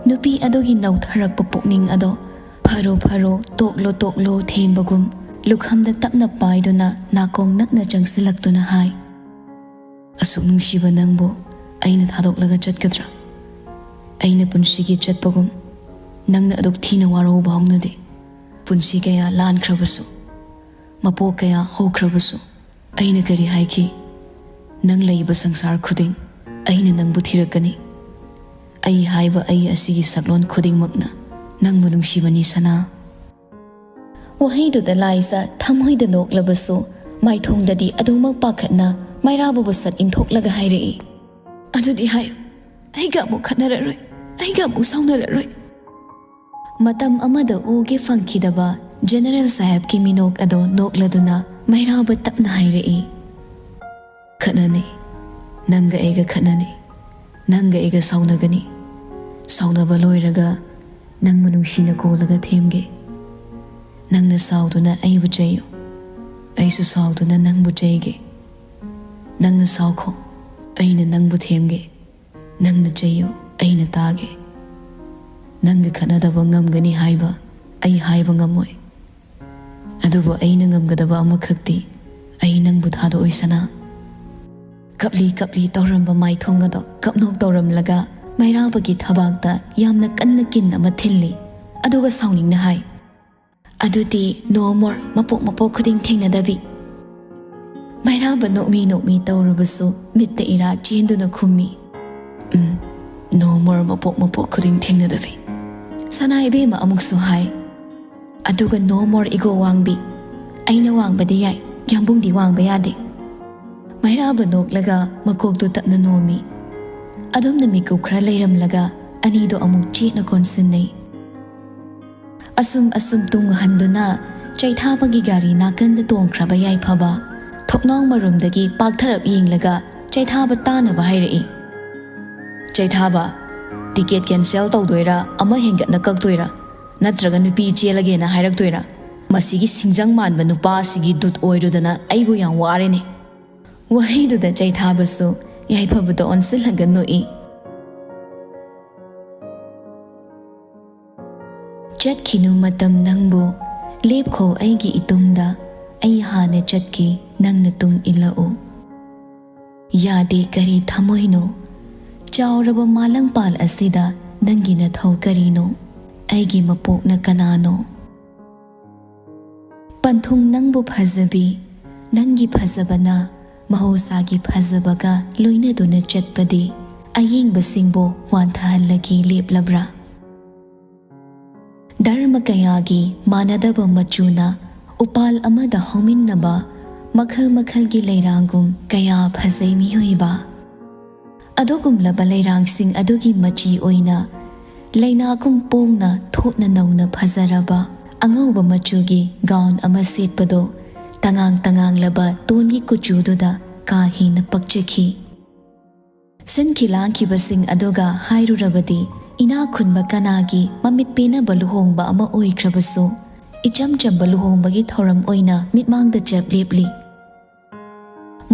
ꯅꯨꯄꯤ ꯑꯗꯨꯒꯤ ꯅꯧꯊꯔꯛꯄ ꯄꯨꯛꯅꯤꯡ ꯑꯗꯣ ꯐꯔꯣ ꯐꯔꯣ, ꯇꯣꯛꯂꯣ ꯇꯣꯛꯂꯣ ꯊꯦꯝꯕꯒꯨꯝ ꯂꯨꯈꯝꯗ ꯇꯞꯅ ꯄꯥꯏꯗꯨꯅ ꯅꯥꯀꯣꯡ ꯅꯛꯅ ꯆꯪꯁꯤꯜꯂꯛꯇꯨꯅ ꯍꯥꯏ, "ꯑꯁꯨꯛ ꯅꯨꯡꯁꯤꯕ ꯅꯪꯕꯨ ꯑꯩꯅ ꯊꯥꯗꯣꯛꯂꯒ ꯆꯠꯀꯗ꯭ꯔꯥ? ꯑꯩꯅ ꯄꯨꯟꯁꯤꯒꯤ ꯆꯠꯄꯒꯨꯝ ꯅꯪꯅ ꯑꯗꯨꯛ ꯊꯤꯅ ꯋꯥꯔꯧꯕ ꯍꯧꯅꯗꯦ꯫ ꯄꯨꯟꯁꯤ ꯀꯌꯥ ꯂꯥꯟꯈ꯭ꯔꯕꯁꯨ ꯃꯄꯣꯛ ꯀꯌꯥ ꯍꯧꯈ꯭ꯔꯕꯁꯨ ꯑꯩꯅ ꯀꯔꯤ ꯍꯥꯏꯈꯤ? "ꯅꯪ ꯂꯩꯕ ꯁꯪꯁꯥꯔ ꯈꯨꯗꯤꯡ ꯑꯩꯅ ꯅꯪꯕꯨ ꯊꯤꯔꯛꯀꯅꯤ꯫ ꯑꯩ ꯍꯥꯏꯕ ꯑꯩ ꯑꯁꯤꯒꯤ ꯁꯛꯂꯣꯟ ꯈꯨꯗꯤꯡꯃꯛꯅ ꯅꯪꯕꯨ ꯅꯨꯡꯁꯤꯕꯅꯤ, ꯁꯅꯥ"꯫ ꯋꯥꯍꯩꯗꯨꯗ ꯂꯥꯏꯖ ꯊꯃꯣꯏꯗ ꯅꯣꯛꯂꯕꯁꯨ, ꯃꯥꯏꯊꯣꯡꯗꯗꯤ ꯑꯗꯨꯃꯛ ꯄꯥꯈꯠꯅ ꯃꯩꯔꯥꯕꯕꯨ ꯁꯠ ꯏꯟꯊꯣꯛꯂꯒ ꯍꯥꯏꯔꯛꯏ, "ꯑꯗꯨꯗꯤ ꯍꯥꯏꯌꯨ, ꯑꯩꯒ ꯑꯃꯨꯛ ꯈꯠꯅꯔꯔꯣꯏ, ꯑꯩꯒ ꯑꯃꯨꯛ ꯁꯥꯎꯅꯔꯔꯣꯏ"꯫ ꯃꯇꯝ ꯑꯃꯗ ꯎꯒꯦ ꯐꯪꯈꯤꯗꯕ ꯖꯦꯅꯦꯔꯦꯜ ꯁꯥꯍꯦꯕꯀꯤ ꯃꯤꯅꯣꯛ ꯑꯗꯣ ꯅꯣꯛꯂꯗꯨꯅ ꯃꯩꯔꯥꯕ ꯇꯞꯅ ꯍꯥꯏꯔꯛꯏ, "ꯈꯠꯅꯅꯤ, ꯅꯪꯒ ꯑꯩꯒ ꯈꯠꯅꯅꯤ, ꯅꯪꯒ ꯑꯩꯒ ꯁꯥꯎꯅꯒꯅꯤ꯫ ꯁꯥꯎꯅꯕ ꯂꯣꯏꯔꯒ ꯅꯪꯕꯨ ꯅꯨꯡꯁꯤꯅ ꯀꯣꯜꯂꯒ ꯊꯦꯝꯒꯦ꯫ ꯅꯪꯅ ꯁꯥꯎꯗꯨꯅ ꯑꯩꯕꯨ ꯆꯩꯌꯨ, ꯑꯩꯁꯨ ꯁꯥꯎꯗꯨꯅ ꯅꯪꯕꯨ ꯆꯩꯒꯦ꯫ ꯅꯪꯅ ꯁꯥꯎꯈꯣ, ꯑꯩꯅ ꯅꯪꯕꯨ ꯊꯦꯝꯒꯦ꯫ ꯅꯪꯅ ꯆꯩꯌꯨ, ꯑꯩꯅ ꯇꯥꯒꯦ꯫ ꯅꯪꯒ ꯈꯠꯅꯗꯕ ꯉꯝꯒꯅꯤ ꯍꯥꯏꯕ ꯑꯩ ꯍꯥꯏꯕ ꯉꯝꯃꯣꯏ꯫ ꯑꯗꯨꯕꯨ ꯑꯩꯅ ꯉꯝꯒꯗꯕ ꯑꯃꯈꯛꯇꯤ, ꯑꯩ ꯅꯪꯕꯨ ꯊꯥꯗꯣꯛꯑꯣꯏ, ꯁꯅꯥ"꯫ ꯀꯞꯂꯤ ꯀꯞꯂꯤ ꯇꯧꯔꯝꯕ ꯃꯥꯏꯊꯣꯡ ꯑꯗꯣ ꯀꯞꯅꯣꯛ ꯇꯧꯔꯝꯂꯒ ꯃꯩꯔꯥꯕꯒꯤ ꯊꯕꯥꯛꯇ ꯌꯥꯝꯅ ꯀꯟꯅ ꯀꯤꯟ ꯑꯃ ꯊꯤꯜꯂꯤ꯫ ꯑꯗꯨꯒ ꯁꯥꯎꯅꯤꯡꯅ ꯍꯥꯏ, "ꯑꯗꯨꯗꯤ no more, ꯃꯄꯣꯛ ꯃꯄꯣꯛ ꯈꯨꯗꯤꯡ ꯊꯦꯡꯅꯗꯕꯤ"꯫ ꯃꯩꯔꯥꯕ ꯅꯣꯛꯃꯤ ꯅꯣꯛꯃꯤ ꯇꯧꯔꯕꯁꯨ ꯃꯤꯠꯇ ꯏꯔꯥ ꯆꯦꯟꯗꯨꯅ ꯈꯨꯝꯃꯤ, "ꯎꯝ, no more, ꯃꯄꯣꯛ ꯃꯄꯣꯛ ꯈꯨꯗꯤꯡ ꯊꯦꯡꯅꯗꯕꯤ"꯫ ꯁꯅꯥ ꯏꯕꯦꯝꯃ ꯑꯃꯨꯛꯁꯨ ꯍꯥꯏ, "ꯑꯗꯨꯒ no more ego ꯋꯥꯡꯕꯤ, ꯑꯩꯅ ꯋꯥꯡꯕꯗꯤ ꯌꯥꯏ, ꯌꯥꯝꯕꯨꯡꯗꯤ ꯋꯥꯡꯕ ꯌꯥꯗꯦ"꯫ ꯃꯩꯔꯥꯕ ꯅꯣꯛꯂꯒ ꯃꯀꯣꯛꯇꯨ ꯇꯞꯅ ꯅꯣꯝꯃꯤ꯫ ꯑꯗꯨꯝꯅ ꯃꯤꯀꯨꯞ ꯈꯔ ꯂꯩꯔꯝꯂꯒ ꯑꯅꯤꯗꯣ ꯑꯃꯨꯛ ꯆꯦꯠꯅ ꯀꯣꯟꯁꯤꯟꯅꯩ꯫ ꯑꯁꯨꯝ ꯑꯁꯨꯝ ꯇꯨꯡ ꯍꯟꯗꯨꯅ ꯆꯩꯊꯥꯕꯒꯤ ꯒꯥꯔꯤ ꯅꯥꯀꯟꯗ ꯇꯣꯡꯈ꯭ꯔꯕ ꯌꯥꯏꯐꯕ ꯊꯣꯛꯅꯥꯎ ꯃꯔꯨꯝꯗꯒꯤ ꯄꯥꯛꯊꯔꯞ ꯌꯦꯡꯂꯒ ꯆꯩꯊꯥꯕ ꯇꯥꯅꯕ ꯍꯥꯏꯔꯛꯏ, "ꯆꯩꯊꯥꯕ, ꯇꯤꯀꯦꯠ ꯀꯦꯟꯁꯦꯜ ꯇꯧꯗꯣꯏꯔꯥ, ꯑꯃ ꯍꯦꯟꯒꯠꯅ ꯀꯛꯇꯣꯏꯔꯥ, ꯅꯠꯇ꯭ꯔꯒ ꯅꯨꯄꯤ ꯆꯦꯜꯂꯒꯦꯅ ꯍꯥꯏꯔꯛꯇꯣꯏꯔꯥ? ꯃꯁꯤꯒꯤ ꯁꯤꯡꯖꯪ ꯃꯥꯟꯕ ꯅꯨꯄꯥꯁꯤꯒꯤ ꯗꯨꯠ ꯑꯣꯏꯔꯨꯗꯅ ꯑꯩꯕꯨ ꯌꯥꯝ ꯋꯥꯔꯦꯅꯦ"꯫ ꯋꯥꯍꯩꯗꯨꯗ ꯆꯩꯊꯥꯕꯁꯨ ꯌꯥꯏꯐꯕꯗ ꯑꯣꯟꯁꯤꯜꯂꯒ ꯅꯣꯛꯏ꯫ ꯆꯠꯈꯤꯅꯨ ꯃꯇꯝ ꯅꯪꯕꯨ, ꯂꯦꯞꯈꯣ ꯑꯩꯒꯤ ꯏꯇꯨꯡꯗ, ꯑꯩ ꯍꯥꯟꯅ ꯆꯠꯀꯦ ꯅꯪꯅ ꯇꯨꯡ ꯏꯜꯂꯛꯎ꯫ ꯌꯥꯗꯦ ꯀꯔꯤ ꯊꯃꯣꯏꯅꯣ, ꯆꯥꯎꯔꯕ ꯃꯥꯂꯪꯄꯥꯜ ꯑꯁꯤꯗ ꯅꯪꯒꯤ ꯅꯊꯧ ꯀꯔꯤꯅꯣ? ꯑꯩꯒꯤ ꯃꯄꯣꯛꯅ ꯀꯅꯥꯅꯣ? ꯄꯟꯊꯨꯡ ꯅꯪꯕꯨ ꯐꯖꯕꯤ, ꯅꯪꯒꯤ ꯐꯖꯕꯅ ꯃꯍꯧꯁꯥꯒꯤ ꯐꯖꯕꯒ ꯂꯣꯏꯅꯗꯨꯅ ꯆꯠꯄꯗꯤ ꯑꯌꯦꯡꯕꯁꯤꯡꯕꯨ ꯋꯥꯟꯊꯍꯜꯂꯒꯦ ꯂꯦꯞꯂꯕ꯭ꯔꯥ? ꯙꯔꯃ ꯀꯌꯥꯒꯤ ꯃꯥꯟꯅꯗꯕ ꯃꯆꯨꯅ ꯎꯄꯥꯜ ꯑꯃꯗ ꯍꯧꯃꯤꯟꯅꯕ ꯃꯈꯜ ꯃꯈꯜꯒꯤ ꯂꯩꯔꯥꯡꯒꯨꯝ ꯀꯌꯥ ꯐꯖꯩ ꯃꯤꯑꯣꯏꯕ꯫ ꯑꯗꯨꯒꯨꯝꯂꯕ ꯂꯩꯔꯥꯡꯁꯤꯡ ꯑꯗꯨꯒꯤ ꯃꯆꯤ ꯑꯣꯏꯅ ꯂꯩꯅꯥꯒꯨꯝ ꯄꯣꯡꯅ ꯊꯣꯠꯅ ꯅꯧꯅ ꯐꯖꯔꯕ ꯑꯉꯧꯕ ꯃꯆꯨꯒꯤ gown ꯑꯃ ꯁꯦꯠꯄꯗꯣ ꯇꯉꯥꯡ ꯇꯉꯥꯡꯂꯕ ꯇꯣꯟꯒꯤ ꯀꯨꯆꯨꯗꯨꯗ ꯀꯥ ꯍꯦꯟꯅ ꯄꯛꯆꯈꯤ꯫ ꯁꯤꯟꯈꯤ ꯂꯥꯡꯈꯤꯕꯁꯤꯡ ꯑꯗꯨꯒ ꯍꯥꯏꯔꯨꯔꯕꯗꯤ ꯏꯅꯥꯛ ꯈꯨꯟꯕ ꯀꯅꯥꯒꯤ ꯃꯃꯤꯠ ꯄꯦꯟꯅꯕ ꯂꯨꯍꯣꯡꯕ ꯑꯃ ꯑꯣꯏꯈ꯭ꯔꯕꯁꯨ ꯏꯆꯝ ꯆꯝꯕ ꯂꯨꯍꯣꯡꯕꯒꯤ ꯊꯧꯔꯝ ꯑꯣꯏꯅ ꯃꯤꯠꯃꯥꯡꯗ ꯆꯞ ꯂꯦꯞꯂꯤ꯫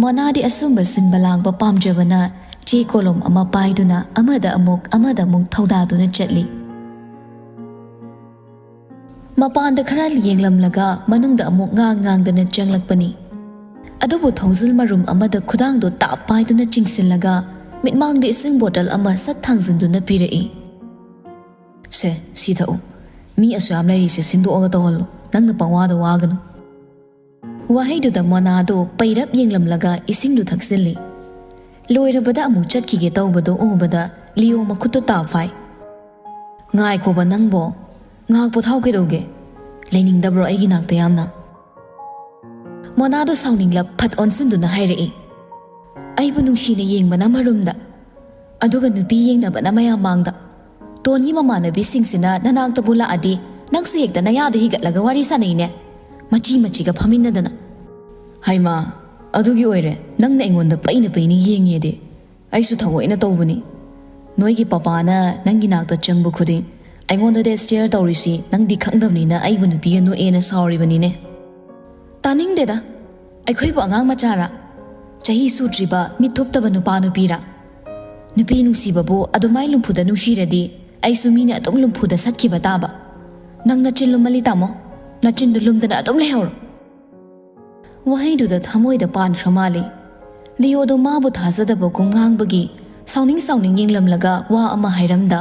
ꯃꯣꯅꯥꯗꯤ ꯑꯁꯨꯝꯕ ꯁꯤꯟꯕ ꯂꯥꯡꯕ ꯄꯥꯝꯖꯕꯅ ꯆꯦ ꯀꯣꯂꯣꯝ ꯑꯃ ꯄꯥꯏꯗꯨꯅ ꯑꯃꯗ ꯑꯃꯨꯛ ꯑꯃꯗ ꯑꯃꯨꯛ ꯊꯧꯗꯥꯗꯨꯅ ꯆꯠꯂꯤ꯫ ꯃꯄꯥꯟꯗ ꯈꯔ ꯌꯦꯡꯂꯝꯂꯒ ꯃꯅꯨꯡꯗ ꯑꯃꯨꯛ ꯉꯥꯡ ꯉꯥꯡꯗꯅ ꯆꯪꯂꯛꯄꯅꯤ꯫ ꯑꯗꯨꯕꯨ ꯊꯣꯡꯖꯤꯜ ꯃꯔꯨꯝ ꯑꯃꯗ ꯈꯨꯗꯥꯡꯗꯣ ꯇꯥꯞ ꯄꯥꯏꯗꯨꯅ ꯆꯤꯡꯁꯤꯜꯂꯒ ꯃꯤꯠꯃꯥꯡꯗ ꯏꯁꯤꯡ ꯕꯣꯇꯜ ꯑꯃ ꯁꯠ ꯊꯥꯡꯖꯤꯟꯗꯨꯅ ꯄꯤꯔꯛꯏ꯫ "ꯁꯦ, ꯁꯤ ꯊꯛꯎ꯫ ꯃꯤ ꯑꯁꯨꯌꯥꯝ ꯂꯩꯔꯤꯁꯦ ꯁꯤꯟꯗꯣꯛꯑꯒ ꯇꯧꯍꯜꯂꯣ꯫ ꯅꯪꯅ ꯄꯪꯋꯥꯗ ꯋꯥꯒꯅꯨ꯫" ꯋꯥꯍꯩꯗꯨꯗ ꯃꯣꯅꯥꯗꯣ ꯄꯩꯔꯞ ꯌꯦꯡꯂꯝꯂꯒ ꯏꯁꯤꯡꯗꯨ ꯊꯛꯆꯤꯜꯂꯤ꯫ ꯂꯣꯏꯔꯕꯗ ꯑꯃꯨꯛ ꯆꯠꯈꯤꯒꯦ ꯇꯧꯕꯗꯣ ꯎꯕꯗ ꯂꯤꯌꯣ ꯃꯈꯨꯠꯇꯣ ꯇꯥꯞ ꯐꯥꯏ꯫ "ꯉꯥꯏꯈꯣꯕ ꯅꯪꯕꯣ, ꯉꯥꯏꯍꯥꯛ ꯄꯣꯊꯥꯎ ꯀꯩꯗꯧꯒꯦ? ꯂꯩꯅꯤꯡꯗꯕ꯭ꯔꯣ ꯑꯩꯒꯤ ꯅꯥꯛꯇ ꯌꯥꯝꯅ?" ꯃꯣꯅꯥꯗꯣ ꯁꯥꯎꯅꯤꯡꯂꯞ ꯐꯠ ꯑꯣꯟꯁꯤꯟꯗꯨꯅ ꯍꯥꯏꯔꯛꯏ, "ꯑꯩꯕꯨ ꯅꯨꯡꯁꯤꯅ ꯌꯦꯡꯕꯅ ꯃꯔꯨꯝꯗ, ꯑꯗꯨꯒ ꯅꯨꯄꯤ ꯌꯦꯡꯅꯕꯅ ꯃꯌꯥꯝ ꯃꯥꯡꯗ꯫ ꯇꯣꯟꯒꯤ ꯃꯃꯥꯟꯅꯕꯤꯁꯤꯡꯁꯤꯅ ꯅꯅꯥꯛꯇꯕꯨ ꯂꯥꯛꯑꯗꯤ ꯅꯪꯁꯨ ꯍꯦꯛꯇ ꯅꯌꯥꯗ ꯍꯤꯒꯠꯂꯒ ꯋꯥꯔꯤ ꯁꯥꯟꯅꯩꯅꯦ, ꯃꯆꯤ ꯃꯆꯤꯒ ꯐꯝꯃꯤꯟꯅꯗꯅ꯫" "ꯍꯩꯃꯥ, ꯑꯗꯨꯒꯤ ꯑꯣꯏꯔꯦ ꯅꯪꯅ ꯑꯩꯉꯣꯟꯗ ꯄꯩꯅ ꯄꯩꯅ ꯌꯦꯡꯉꯦꯗꯤ? ꯑꯩꯁꯨ ꯊꯑꯣꯏꯅ ꯇꯧꯕꯅꯤ꯫ ꯅꯣꯏꯒꯤ ꯄꯄꯥꯅ ꯅꯪꯒꯤ ꯅꯥꯛꯇ ꯆꯪꯕ ꯈꯨꯗꯤꯡ ꯑꯩꯉꯣꯟꯗꯗ stare ꯇꯧꯔꯤꯁꯤ ꯅꯪꯗꯤ ꯈꯪꯗꯕꯅꯤꯅ ꯑꯩꯕꯨ ꯅꯨꯄꯤꯒ ꯅꯣꯛꯑꯦꯅ ꯁꯥꯎꯔꯤꯕꯅꯤꯅꯦ꯫" "ꯇꯥꯅꯤꯡꯗꯦꯗ꯫ ꯑꯩꯈꯣꯏꯕꯨ ꯑꯉꯥꯡ ꯃꯆꯥꯔꯥ? ꯆꯍꯤ ꯁꯨꯗ꯭ꯔꯤꯕ ꯃꯤꯠ ꯊꯨꯞꯇꯕ ꯅꯨꯄꯥ ꯅꯨꯄꯤꯔꯥ? ꯅꯨꯄꯤ ꯅꯨꯡꯁꯤꯕꯕꯨ ꯑꯗꯨꯃꯥꯏ ꯂꯨꯝꯐꯨꯗ ꯅꯨꯡꯁꯤꯔꯗꯤ ꯑꯩꯁꯨ ꯃꯤꯅ ꯑꯗꯨꯝ ꯂꯨꯝꯐꯨꯗ ꯁꯠꯈꯤꯕ ꯇꯥꯕ꯫ ꯅꯪ ꯅꯆꯤꯟ ꯂꯨꯝꯃꯜꯂꯤ ꯇꯥꯃꯣ꯫ ꯅꯆꯤꯟꯗꯨ ꯂꯨꯝꯗꯅ ꯑꯗꯨꯝ ꯂꯩꯍꯧꯔꯣ꯫" ꯋꯥꯍꯩꯗꯨꯗ ꯊꯃꯣꯏꯗ ꯄꯥꯟꯈ꯭ꯔ ꯃꯥꯜꯂꯤ꯫ ꯂꯤꯌꯣꯗꯣ ꯃꯥꯕꯨ ꯊꯥꯖꯗꯕꯒꯨꯝ ꯉꯥꯡꯕꯒꯤ ꯁꯥꯎꯅꯤꯡ ꯁꯥꯎꯅꯤꯡ ꯌꯦꯡꯂꯝꯂꯒ ꯋꯥ ꯑꯃ ꯍꯥꯏꯔꯝꯗ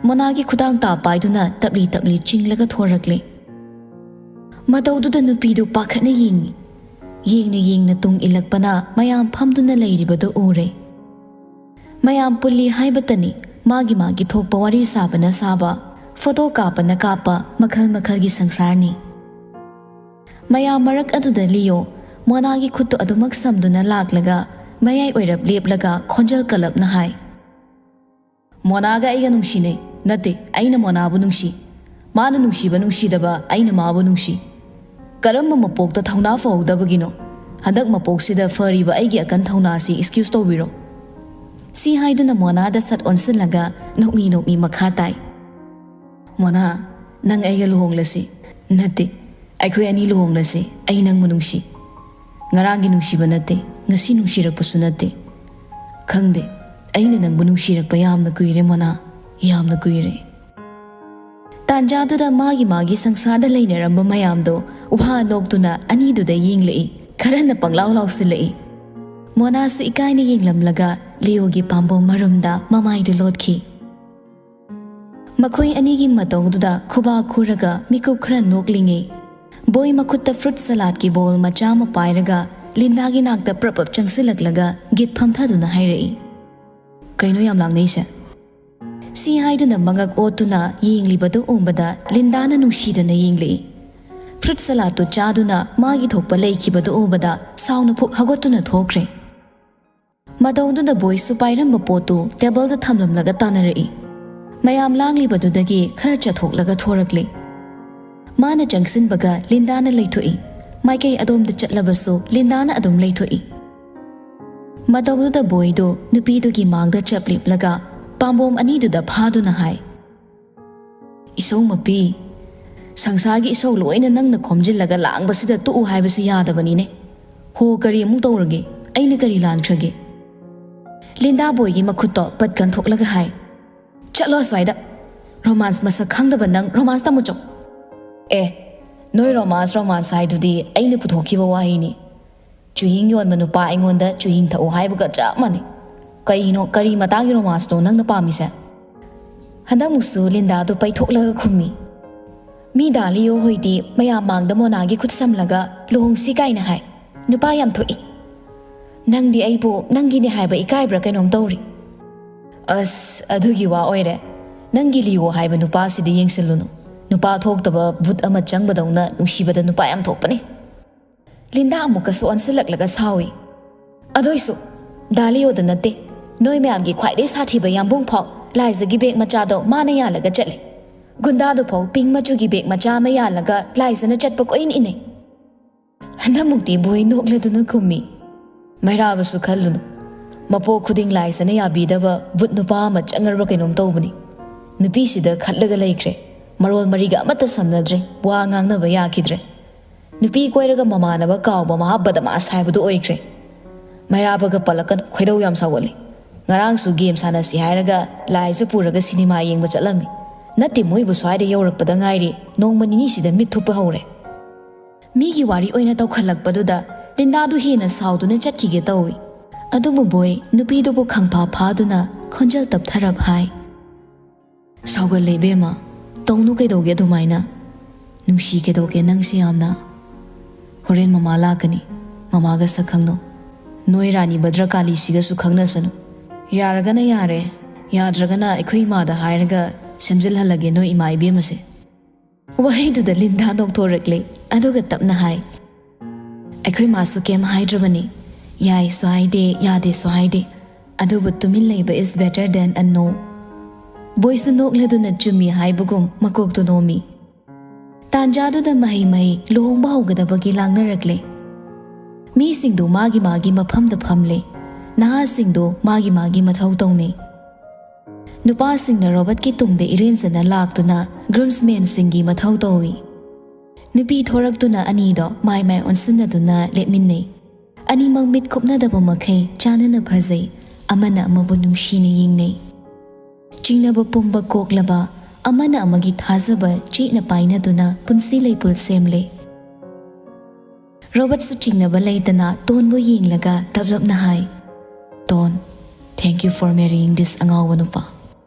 ꯃꯣꯅꯥꯒꯤ ꯈꯨꯗꯥꯡ ꯇꯥꯞ ꯄꯥꯏꯗꯨꯅ ꯇꯞꯂꯤ ꯇꯞꯂꯤ ꯆꯤꯡꯂꯒ ꯊꯣꯔꯛꯂꯦ꯫ ꯃꯇꯧꯗꯨꯗ ꯅꯨꯄꯤꯗꯨ ꯄꯥꯈꯠꯅ ꯌꯦꯡꯏ꯫ ꯌꯦꯡꯅ ꯌꯦꯡꯅ ꯇꯨꯡ ꯏꯜꯂꯛꯄꯅ ꯃꯌꯥꯝ ꯐꯝꯗꯨꯅ ꯂꯩꯔꯤꯕꯗꯨ ꯎꯔꯦ꯫ ꯃꯌꯥꯝ ꯄꯨꯜꯂꯤ ꯍꯥꯏꯕꯇꯅꯤ, ꯃꯥꯒꯤ ꯃꯥꯒꯤ ꯊꯣꯛꯄ ꯋꯥꯔꯤ ꯁꯥꯕꯅ ꯁꯥꯕ, ꯐꯣꯇꯣ ꯀꯥꯞꯄꯅ ꯀꯥꯞꯄ, ꯃꯈꯜ ꯃꯈꯜꯒꯤ ꯁꯪꯁꯥꯔꯅꯤ꯫ ꯃꯌꯥꯝ ꯃꯔꯛ ꯑꯗꯨꯗ ꯂꯤꯌꯣ ꯃꯣꯅꯥꯒꯤ ꯈꯨꯠꯇꯨ ꯑꯗꯨꯃꯛ ꯁꯝꯗꯨꯅ ꯂꯥꯛꯂꯒ ꯃꯌꯥꯏ ꯑꯣꯏꯔꯞ ꯂꯦꯞꯂꯒ ꯈꯣꯟꯖꯦꯜ ꯀꯜꯂꯞꯅ ꯍꯥꯏ, "ꯃꯣꯅꯥꯒ ꯑꯩꯒ ꯅꯨꯡꯁꯤꯅꯩ꯫ ꯅꯠꯇꯦ, ꯑꯩꯅ ꯃꯣꯅꯥꯕꯨ ꯅꯨꯡꯁꯤ꯫ ꯃꯥꯅ ꯅꯨꯡꯁꯤꯕ ꯅꯨꯡꯁꯤꯗꯕ ꯑꯩꯅ ꯃꯥꯕꯨ ꯅꯨꯡꯁꯤ꯫ ꯀꯔꯝꯕ ꯃꯄꯣꯛꯇ ꯊꯧꯅꯥ ꯐꯍꯧꯗꯕꯒꯤꯅꯣ? ꯍꯟꯗꯛ ꯃꯄꯣꯛꯁꯤꯗ ꯐꯔꯤꯕ ꯑꯩꯒꯤ ꯑꯀꯟ ꯊꯧꯅꯥꯁꯤ excuse ꯇꯧꯕꯤꯔꯣ꯫" ꯁꯤ ꯍꯥꯏꯗꯨꯅ ꯃꯣꯅꯥꯗ ꯁꯠ ꯑꯣꯟꯁꯤꯜꯂꯒ ꯅꯣꯛꯃꯤ ꯅꯣꯛꯃꯤ ꯃꯈꯥ ꯇꯥꯏ, "ꯃꯣꯅꯥ, ꯅꯪ ꯑꯩꯒ ꯂꯨꯍꯣꯡꯂꯁꯤ꯫ ꯅꯠꯇꯦ, ꯑꯩꯈꯣꯏ ꯑꯅꯤ ꯂꯨꯍꯣꯡꯂꯁꯤ꯫ ꯑꯩ ꯅꯪꯕꯨ ꯅꯨꯡꯁꯤ꯫ ꯉꯔꯥꯡꯒꯤ ꯅꯨꯡꯁꯤꯕ ꯅꯠꯇꯦ, ꯉꯁꯤ ꯅꯨꯡꯁꯤꯔꯛꯄꯁꯨ ꯅꯠꯇꯦ꯫ ꯈꯪꯗꯦ, ꯑꯩꯅ ꯅꯪꯕꯨ ꯅꯨꯡꯁꯤꯔꯛꯄ ꯌꯥꯝꯅ ꯀꯨꯏꯔꯦ ꯃꯣꯅꯥ, ꯌꯥꯝꯅ ꯀꯨꯏꯔꯦ꯫" ꯇꯥꯟꯖꯥꯗꯨꯗ ꯃꯥꯒꯤ ꯃꯥꯒꯤ ꯁꯪꯁꯥꯔꯗ ꯂꯩꯅꯔꯝꯕ ꯃꯌꯥꯝꯗꯣ ꯋꯥ ꯅꯣꯛꯇꯨꯅ ꯑꯅꯤꯗꯨꯗ ꯌꯦꯡꯂꯛꯏ꯫ ꯈꯔꯅ ꯄꯪꯂꯥꯎ ꯂꯥꯎꯁꯤꯜꯂꯛꯏ꯫ ꯃꯣꯅꯥꯁꯨ ꯏꯀꯥꯏꯅ ꯌꯦꯡꯂꯝꯂꯒ ꯂꯤꯌꯣꯒꯤ ꯄꯥꯝꯕꯣꯝ ꯃꯔꯨꯝꯗ ꯃꯃꯥꯏꯗꯨ ꯂꯣꯠꯈꯤ꯫ ꯃꯈꯣꯏ ꯑꯅꯤꯒꯤ ꯃꯇꯧꯗꯨꯗ ꯈꯨꯕꯥꯛ ꯈꯨꯔꯒ ꯃꯤꯀꯨꯞ ꯈꯔ ꯅꯣꯛꯂꯤꯉꯩ, ꯕꯣꯏ ꯃꯈꯨꯠꯇ ꯐ꯭ꯔꯨꯠ ꯁꯂꯥꯗꯀꯤ ꯕꯣꯜ ꯃꯆꯥ ꯑꯃ ꯄꯥꯏꯔꯒ ꯂꯤꯟꯗꯥꯒꯤ ꯅꯥꯛꯇ ꯄ꯭ꯔꯞ ꯄ꯭ꯔꯞ ꯆꯪꯁꯤꯜꯂꯛꯂꯒ ꯒꯤꯠ ꯐꯝꯊꯗꯨꯅ ꯍꯥꯏꯔꯛꯏ, "ꯀꯩꯅꯣ ꯌꯥꯝ ꯂꯥꯡꯅꯩꯁꯦ?" ꯁꯤ ꯍꯥꯏꯗꯨꯅ ꯃꯉꯛ ꯑꯣꯠꯇꯨꯅ ꯌꯦꯡꯂꯤꯕꯗꯨ ꯎꯕꯗ ꯂꯤꯟꯗꯥꯅ ꯅꯨꯡꯁꯤꯗꯅ ꯌꯦꯡꯂꯛꯏ꯫ ꯐ꯭ꯔꯨꯠ ꯁꯂꯥꯗꯇꯨ ꯆꯥꯗꯨꯅ ꯃꯥꯒꯤ ꯊꯣꯛꯄ ꯂꯩꯈꯤꯕꯗꯨ ꯎꯕꯗ ꯁꯥꯎꯅ ꯐꯨꯛ ꯍꯧꯒꯠꯇꯨꯅ ꯊꯣꯛꯈ꯭ꯔꯦ꯫ ꯃꯇꯧꯗꯨꯗ ꯕꯣꯏꯁꯨ ꯄꯥꯏꯔꯝꯕ ꯄꯣꯠꯇꯨ ꯇꯦꯕꯜꯗ ꯊꯝꯂꯝꯂꯒ ꯇꯥꯟꯅꯔꯛꯏ꯫ ꯃꯌꯥꯝ ꯂꯥꯡꯂꯤꯕꯗꯨꯗꯒꯤ ꯈꯔ ꯆꯠꯊꯣꯛꯂꯒ ꯊꯣꯔꯛꯂꯦ꯫ ꯃꯥꯅ ꯆꯪꯁꯤꯟꯕꯒ ꯂꯤꯟꯗꯥꯅ ꯂꯩꯊꯣꯛꯏ꯫ ꯃꯥꯏꯀꯩ ꯑꯗꯣꯝꯗ ꯆꯠꯂꯕꯁꯨ ꯂꯤꯟꯗꯥꯅ ꯑꯗꯨꯝ ꯂꯩꯊꯣꯛꯏ꯫ ꯃꯇꯧꯗꯨꯗ ꯕꯣꯏꯗꯨ ꯅꯨꯄꯤꯗꯨꯒꯤ ꯃꯥꯡꯗ ꯆꯞ ꯂꯦꯞꯂꯒ ꯄꯥꯝꯕꯣꯝ ꯑꯅꯤꯗꯨꯗ ꯐꯥꯗꯨꯅ ꯍꯥꯏ, "ꯏꯁꯧ ꯃꯄꯤ, ꯁꯪꯁꯥꯔꯒꯤ ꯏꯁꯧ ꯂꯣꯏꯅ ꯅꯪꯅ ꯈꯣꯝꯖꯤꯜꯂꯒ ꯂꯥꯡꯕꯁꯤꯗ ꯇꯣꯛꯎ ꯍꯥꯏꯕꯁꯤ ꯌꯥꯗꯕꯅꯤꯅꯦ꯫ ꯍꯣ, ꯀꯔꯤ ꯑꯃꯨꯛ ꯇꯧꯔꯒꯦ? ꯑꯩꯅ ꯀꯔꯤ ꯂꯥꯟꯈ꯭ꯔꯒꯦ?" ꯂꯤꯟꯗꯥ ꯕꯣꯏꯒꯤ ꯃꯈꯨꯠꯇꯣ ꯄꯠ ꯀꯟꯊꯣꯛꯂꯒ ꯍꯥꯏ, "ꯆꯠꯂꯣ ꯑꯁ꯭ꯋꯥꯏꯗ꯫ ꯔꯣꯃꯥꯟꯁ ꯃꯁꯛ ꯈꯪꯗꯕ ꯅꯪ ꯔꯣꯃꯥꯟꯁ ꯇꯝꯃꯨꯆꯣ꯫" "ꯑꯦ, ꯅꯣꯏ ꯔꯣꯃꯥꯟꯁ, ꯔꯣꯃꯥꯟꯁ ꯍꯥꯏꯗꯨꯗꯤ ꯑꯩꯅ ꯄꯨꯊꯣꯛꯈꯤꯕ ꯋꯥꯍꯩꯅꯤ꯫ ꯆꯨꯍꯤꯡ ꯌꯣꯟꯕ ꯅꯨꯄꯥ ꯑꯩꯉꯣꯟꯗ ꯆꯨꯍꯤꯡ ꯊꯛꯎ ꯍꯥꯏꯕꯒ ꯆꯞ ꯃꯥꯟꯅꯩ꯫ ꯀꯩꯅꯣ, ꯀꯔꯤ ꯃꯇꯥꯡꯒꯤ ꯔꯣꯃꯥꯟꯁꯅꯣ ꯅꯪꯅ ꯄꯥꯝꯃꯤꯁꯦ?" ꯍꯟꯗꯛꯃꯨꯛꯁꯨ ꯂꯤꯟꯗꯥꯗꯨ ꯄꯩꯊꯣꯛꯂꯒ ꯈꯨꯝꯃꯤ꯫ "ꯃꯤ ꯗꯥ ꯂꯤꯌꯣ ꯍꯣꯏꯗꯤ ꯃꯌꯥꯝ ꯃꯥꯡꯗ ꯃꯣꯅꯥꯒꯤ ꯈꯨꯠ ꯁꯝꯂꯒ ꯂꯨꯍꯣꯡꯁꯤ ꯀꯥꯏꯅ ꯍꯥꯏ꯫ ꯅꯨꯄꯥ ꯌꯥꯝ ꯊꯣꯛꯏ꯫ ꯅꯪꯗꯤ ꯑꯩꯕꯨ ꯅꯪꯒꯤꯅꯦ ꯍꯥꯏꯕ ꯏꯀꯥꯏꯕ꯭ꯔꯥ ꯀꯩꯅꯣꯝ ꯇꯧꯔꯤ꯫" "ꯑꯁ, ꯑꯗꯨꯒꯤ ꯋꯥ ꯑꯣꯏꯔꯦ꯫ ꯅꯪꯒꯤ ꯂꯤꯌꯣ ꯍꯥꯏꯕ ꯅꯨꯄꯥꯁꯤꯗꯤ ꯌꯦꯡꯁꯤꯜꯂꯨꯅꯨ꯫ ꯅꯨꯄꯥ ꯊꯣꯛꯇꯕ ꯚꯨꯠ ꯑꯃ ꯆꯪꯕꯗꯧꯅ ꯅꯨꯡꯁꯤꯕꯗ ꯅꯨꯄꯥ ꯌꯥꯝ ꯊꯣꯛꯄꯅꯤ꯫" ꯂꯤꯟꯗꯥ ꯑꯃꯨꯛꯀꯁꯨ ꯑꯣꯟꯁꯤꯜꯂꯛꯂꯒ ꯁꯥꯎꯏ꯫ "ꯑꯗꯣꯏꯁꯨ ꯗꯥ ꯂꯤꯌꯣꯗ ꯅꯠꯇꯦ, ꯅꯣꯏ ꯃꯌꯥꯝꯒꯤ ꯈ꯭ꯋꯥꯏꯗꯩ ꯁꯥꯊꯤꯕ ꯌꯥꯝꯕꯨꯡ ꯐꯥꯎ ꯂꯥꯏꯖꯒꯤ ꯕꯦꯒ ꯃꯆꯥꯗꯣ ꯃꯥꯅ ꯌꯥꯜꯂꯒ ꯆꯠꯂꯦ꯫ ꯒꯨꯟꯗꯥꯗꯨ ꯐꯥꯎ ꯄꯤꯡ ꯃꯆꯨꯒꯤ ꯕꯦꯒ ꯃꯆꯥ ꯑꯃ ꯌꯥꯜꯂꯒ ꯂꯥꯏꯖꯅ ꯆꯠꯄ ꯀꯣꯏꯏꯟ ꯏꯟꯅꯩ꯫" ꯍꯟꯗꯛꯃꯨꯛꯇꯤ ꯕꯣꯏ ꯅꯣꯛꯂꯗꯨꯅ ꯈꯨꯝꯃꯤ꯫ "ꯃꯩꯔꯥꯕꯁꯨ ꯈꯜꯂꯨꯅꯨ, ꯃꯄꯣꯛ ꯈꯨꯗꯤꯡ ꯂꯥꯏꯖꯅ ꯌꯥꯕꯤꯗꯕ ꯚꯨꯠ ꯅꯨꯄꯥ ꯑꯃ ꯆꯪꯉꯔꯕ ꯀꯩꯅꯣꯝ ꯇꯧꯕꯅꯤ꯫ ꯅꯨꯄꯤꯁꯤꯗ ꯈꯠꯂꯒ ꯂꯩꯈ꯭ꯔꯦ꯫ ꯃꯔꯣꯜ ꯃꯔꯤꯒ ꯑꯃꯠꯇ ꯁꯝꯅꯗ꯭ꯔꯦ, ꯋꯥ ꯉꯥꯡꯅꯕ ꯌꯥꯈꯤꯗ꯭ꯔꯦ꯫ ꯅꯨꯄꯤ ꯀꯣꯏꯔꯒ ꯃꯃꯥꯟꯅꯕ ꯀꯥꯎꯕ ꯃꯍꯥ ꯕꯗꯃꯥꯁ ꯍꯥꯏꯕꯗꯨ ꯑꯣꯏꯈ꯭ꯔꯦ꯫ ꯃꯩꯔꯥꯕꯒ ꯄꯜꯂꯛꯀꯅꯨ, ꯈꯣꯏꯗꯧ ꯌꯥꯝ ꯁꯥꯎꯒꯠꯂꯤ꯫ ꯉꯔꯥꯡꯁꯨ ꯒꯦꯝ ꯁꯥꯟꯅꯁꯤ ꯍꯥꯏꯔꯒ ꯂꯥꯏꯖ ꯄꯨꯔꯒ ꯁꯤꯅꯦꯃꯥ ꯌꯦꯡꯕ ꯆꯠꯂꯝꯃꯤ꯫ ꯅꯠꯇꯦ, ꯃꯣꯏꯕꯨ ꯁ꯭ꯋꯥꯏꯗ ꯌꯧꯔꯛꯄꯗ ꯉꯥꯏꯔꯤ, ꯅꯣꯡꯃ ꯅꯤꯅꯤꯁꯤꯗ ꯃꯤꯠ ꯊꯨꯞꯄ ꯍꯧꯔꯦ꯫" ꯃꯤꯒꯤ ꯋꯥꯔꯤ ꯑꯣꯏꯅ ꯇꯧꯈꯠꯂꯛꯄꯗꯨꯗ ꯂꯤꯟꯗꯥꯗꯨ ꯍꯦꯟꯅ ꯁꯥꯎꯗꯨꯅ ꯆꯠꯈꯤꯒꯦ ꯇꯧꯏ꯫ ꯑꯗꯨꯕꯨ ꯕꯣꯏ ꯅꯨꯄꯤꯗꯨꯕꯨ ꯈꯪꯐꯥ ꯐꯥꯗꯨꯅ ꯈꯣꯟꯖꯦꯜ ꯇꯞꯊꯔꯞ ꯍꯥꯏ, "ꯁꯥꯎꯒꯜꯂꯦ ꯏꯕꯦꯝꯃ, ꯇꯧꯅꯨ ꯀꯩꯗꯧꯒꯦ ꯑꯗꯨꯃꯥꯏꯅ꯫ ꯅꯨꯡꯁꯤ ꯀꯩꯗꯧꯒꯦ ꯅꯪꯁꯦ ꯌꯥꯝꯅ꯫ ꯍꯣꯔꯦꯟ ꯃꯃꯥ ꯂꯥꯛꯀꯅꯤ, ꯃꯃꯥꯒ ꯁꯛ ꯈꯪꯅꯧ꯫ ꯅꯣꯏ ꯔꯥꯅꯤ ꯚꯗ꯭ꯔꯀꯥꯂꯤꯁꯤꯒꯁꯨ ꯈꯪꯅꯁꯅꯨ꯫ ꯌꯥꯔꯒꯅ ꯌꯥꯔꯦ, ꯌꯥꯗ꯭ꯔꯒꯅ ꯑꯩꯈꯣꯏ ꯏꯃꯥꯗ ꯍꯥꯏꯔꯒ ꯁꯦꯝꯖꯤꯜꯍꯜꯂꯒꯦ ꯅꯣꯏ ꯏꯃꯥ ꯏꯕꯦꯝꯃꯁꯦ꯫" ꯋꯥꯍꯩꯗꯨꯗ ꯂꯤꯟꯗꯥ ꯅꯣꯛꯊꯣꯔꯛꯂꯦ, ꯑꯗꯨꯒ ꯇꯞꯅ ꯍꯥꯏ, "ꯑꯩꯈꯣꯏ ꯃꯥꯁꯨ ꯀꯩꯝ ꯍꯥꯏꯗ꯭ꯔꯕꯅꯤ꯫ ꯌꯥꯏꯁꯨ ꯍꯥꯏꯗꯦ, ꯌꯥꯗꯦꯁꯨ ꯍꯥꯏꯗꯦ꯫ ꯑꯗꯨꯕꯨ ꯇꯨꯃꯤꯟ ꯂꯩꯕ is better than a no꯫" ꯕꯣꯏꯁꯨ ꯅꯣꯛꯂꯗꯨꯅ ꯆꯨꯝꯃꯤ ꯍꯥꯏꯕꯒꯨꯝ ꯃꯀꯣꯛꯇꯨ ꯅꯣꯝꯃꯤ꯫ ꯇꯥꯟꯖꯥꯗꯨꯗ ꯃꯍꯩ ꯃꯍꯩ ꯂꯨꯍꯣꯡꯕ ꯍꯧꯒꯗꯕꯒꯤ ꯂꯥꯡꯅꯔꯛꯂꯦ꯫ ꯃꯤꯁꯤꯡꯗꯨ ꯃꯥꯒꯤ ꯃꯥꯒꯤ ꯃꯐꯝꯗ ꯐꯝꯂꯦ꯫ ꯅꯍꯥꯁꯤꯡꯗꯨ ꯃꯥꯒꯤ ꯃꯥꯒꯤ ꯃꯊꯧ ꯇꯧꯅꯩ꯫ ꯅꯨꯄꯥꯁꯤꯡꯅ ꯔꯣꯕꯣꯠꯀꯤ ꯇꯨꯡꯗ ꯏꯔꯦꯟꯖꯅ ꯂꯥꯛꯇꯨꯅ ꯒ꯭ꯔꯨꯝꯁꯃꯦꯟꯁꯤꯡꯒꯤ ꯃꯊꯧ ꯇꯧꯏ꯫ ꯅꯨꯄꯤ ꯊꯣꯔꯛꯇꯨꯅ ꯑꯅꯤꯗꯣ ꯃꯥꯏ ꯃꯥꯏ ꯑꯣꯟꯁꯤꯟꯅꯗꯨꯅ ꯂꯦꯞꯃꯤꯟꯅꯩ꯫ ꯑꯅꯤꯃꯛ ꯃꯤꯠ ꯈꯨꯞꯅꯗꯕ ꯃꯈꯩ ꯆꯥꯟꯅꯅ ꯐꯖꯩ, ꯑꯃꯅ ꯑꯃꯕꯨ ꯅꯨꯡꯁꯤꯅ ꯌꯦꯡꯅꯩ꯫ ꯆꯤꯡꯅꯕ ꯄꯨꯝꯕ ꯀꯣꯛꯂꯕ, ꯑꯃꯅ ꯑꯃꯒꯤ ꯊꯥꯖꯕ ꯆꯦꯠꯅ ꯄꯥꯏꯅꯗꯨꯅ ꯄꯨꯟꯁꯤ ꯂꯩꯄꯨꯜ ꯁꯦꯝꯂꯦ꯫ ꯔꯣꯕꯣꯠꯁꯨ ꯆꯤꯡꯅꯕ ꯂꯩꯇꯅ ꯇꯣꯟꯕꯨ ꯌꯦꯡꯂꯒ ꯇꯞꯂꯞꯅ ꯍꯥꯏ, "tone, thank you for marrying this ꯑꯉꯥꯎꯕ ꯅꯨꯄꯥ꯫"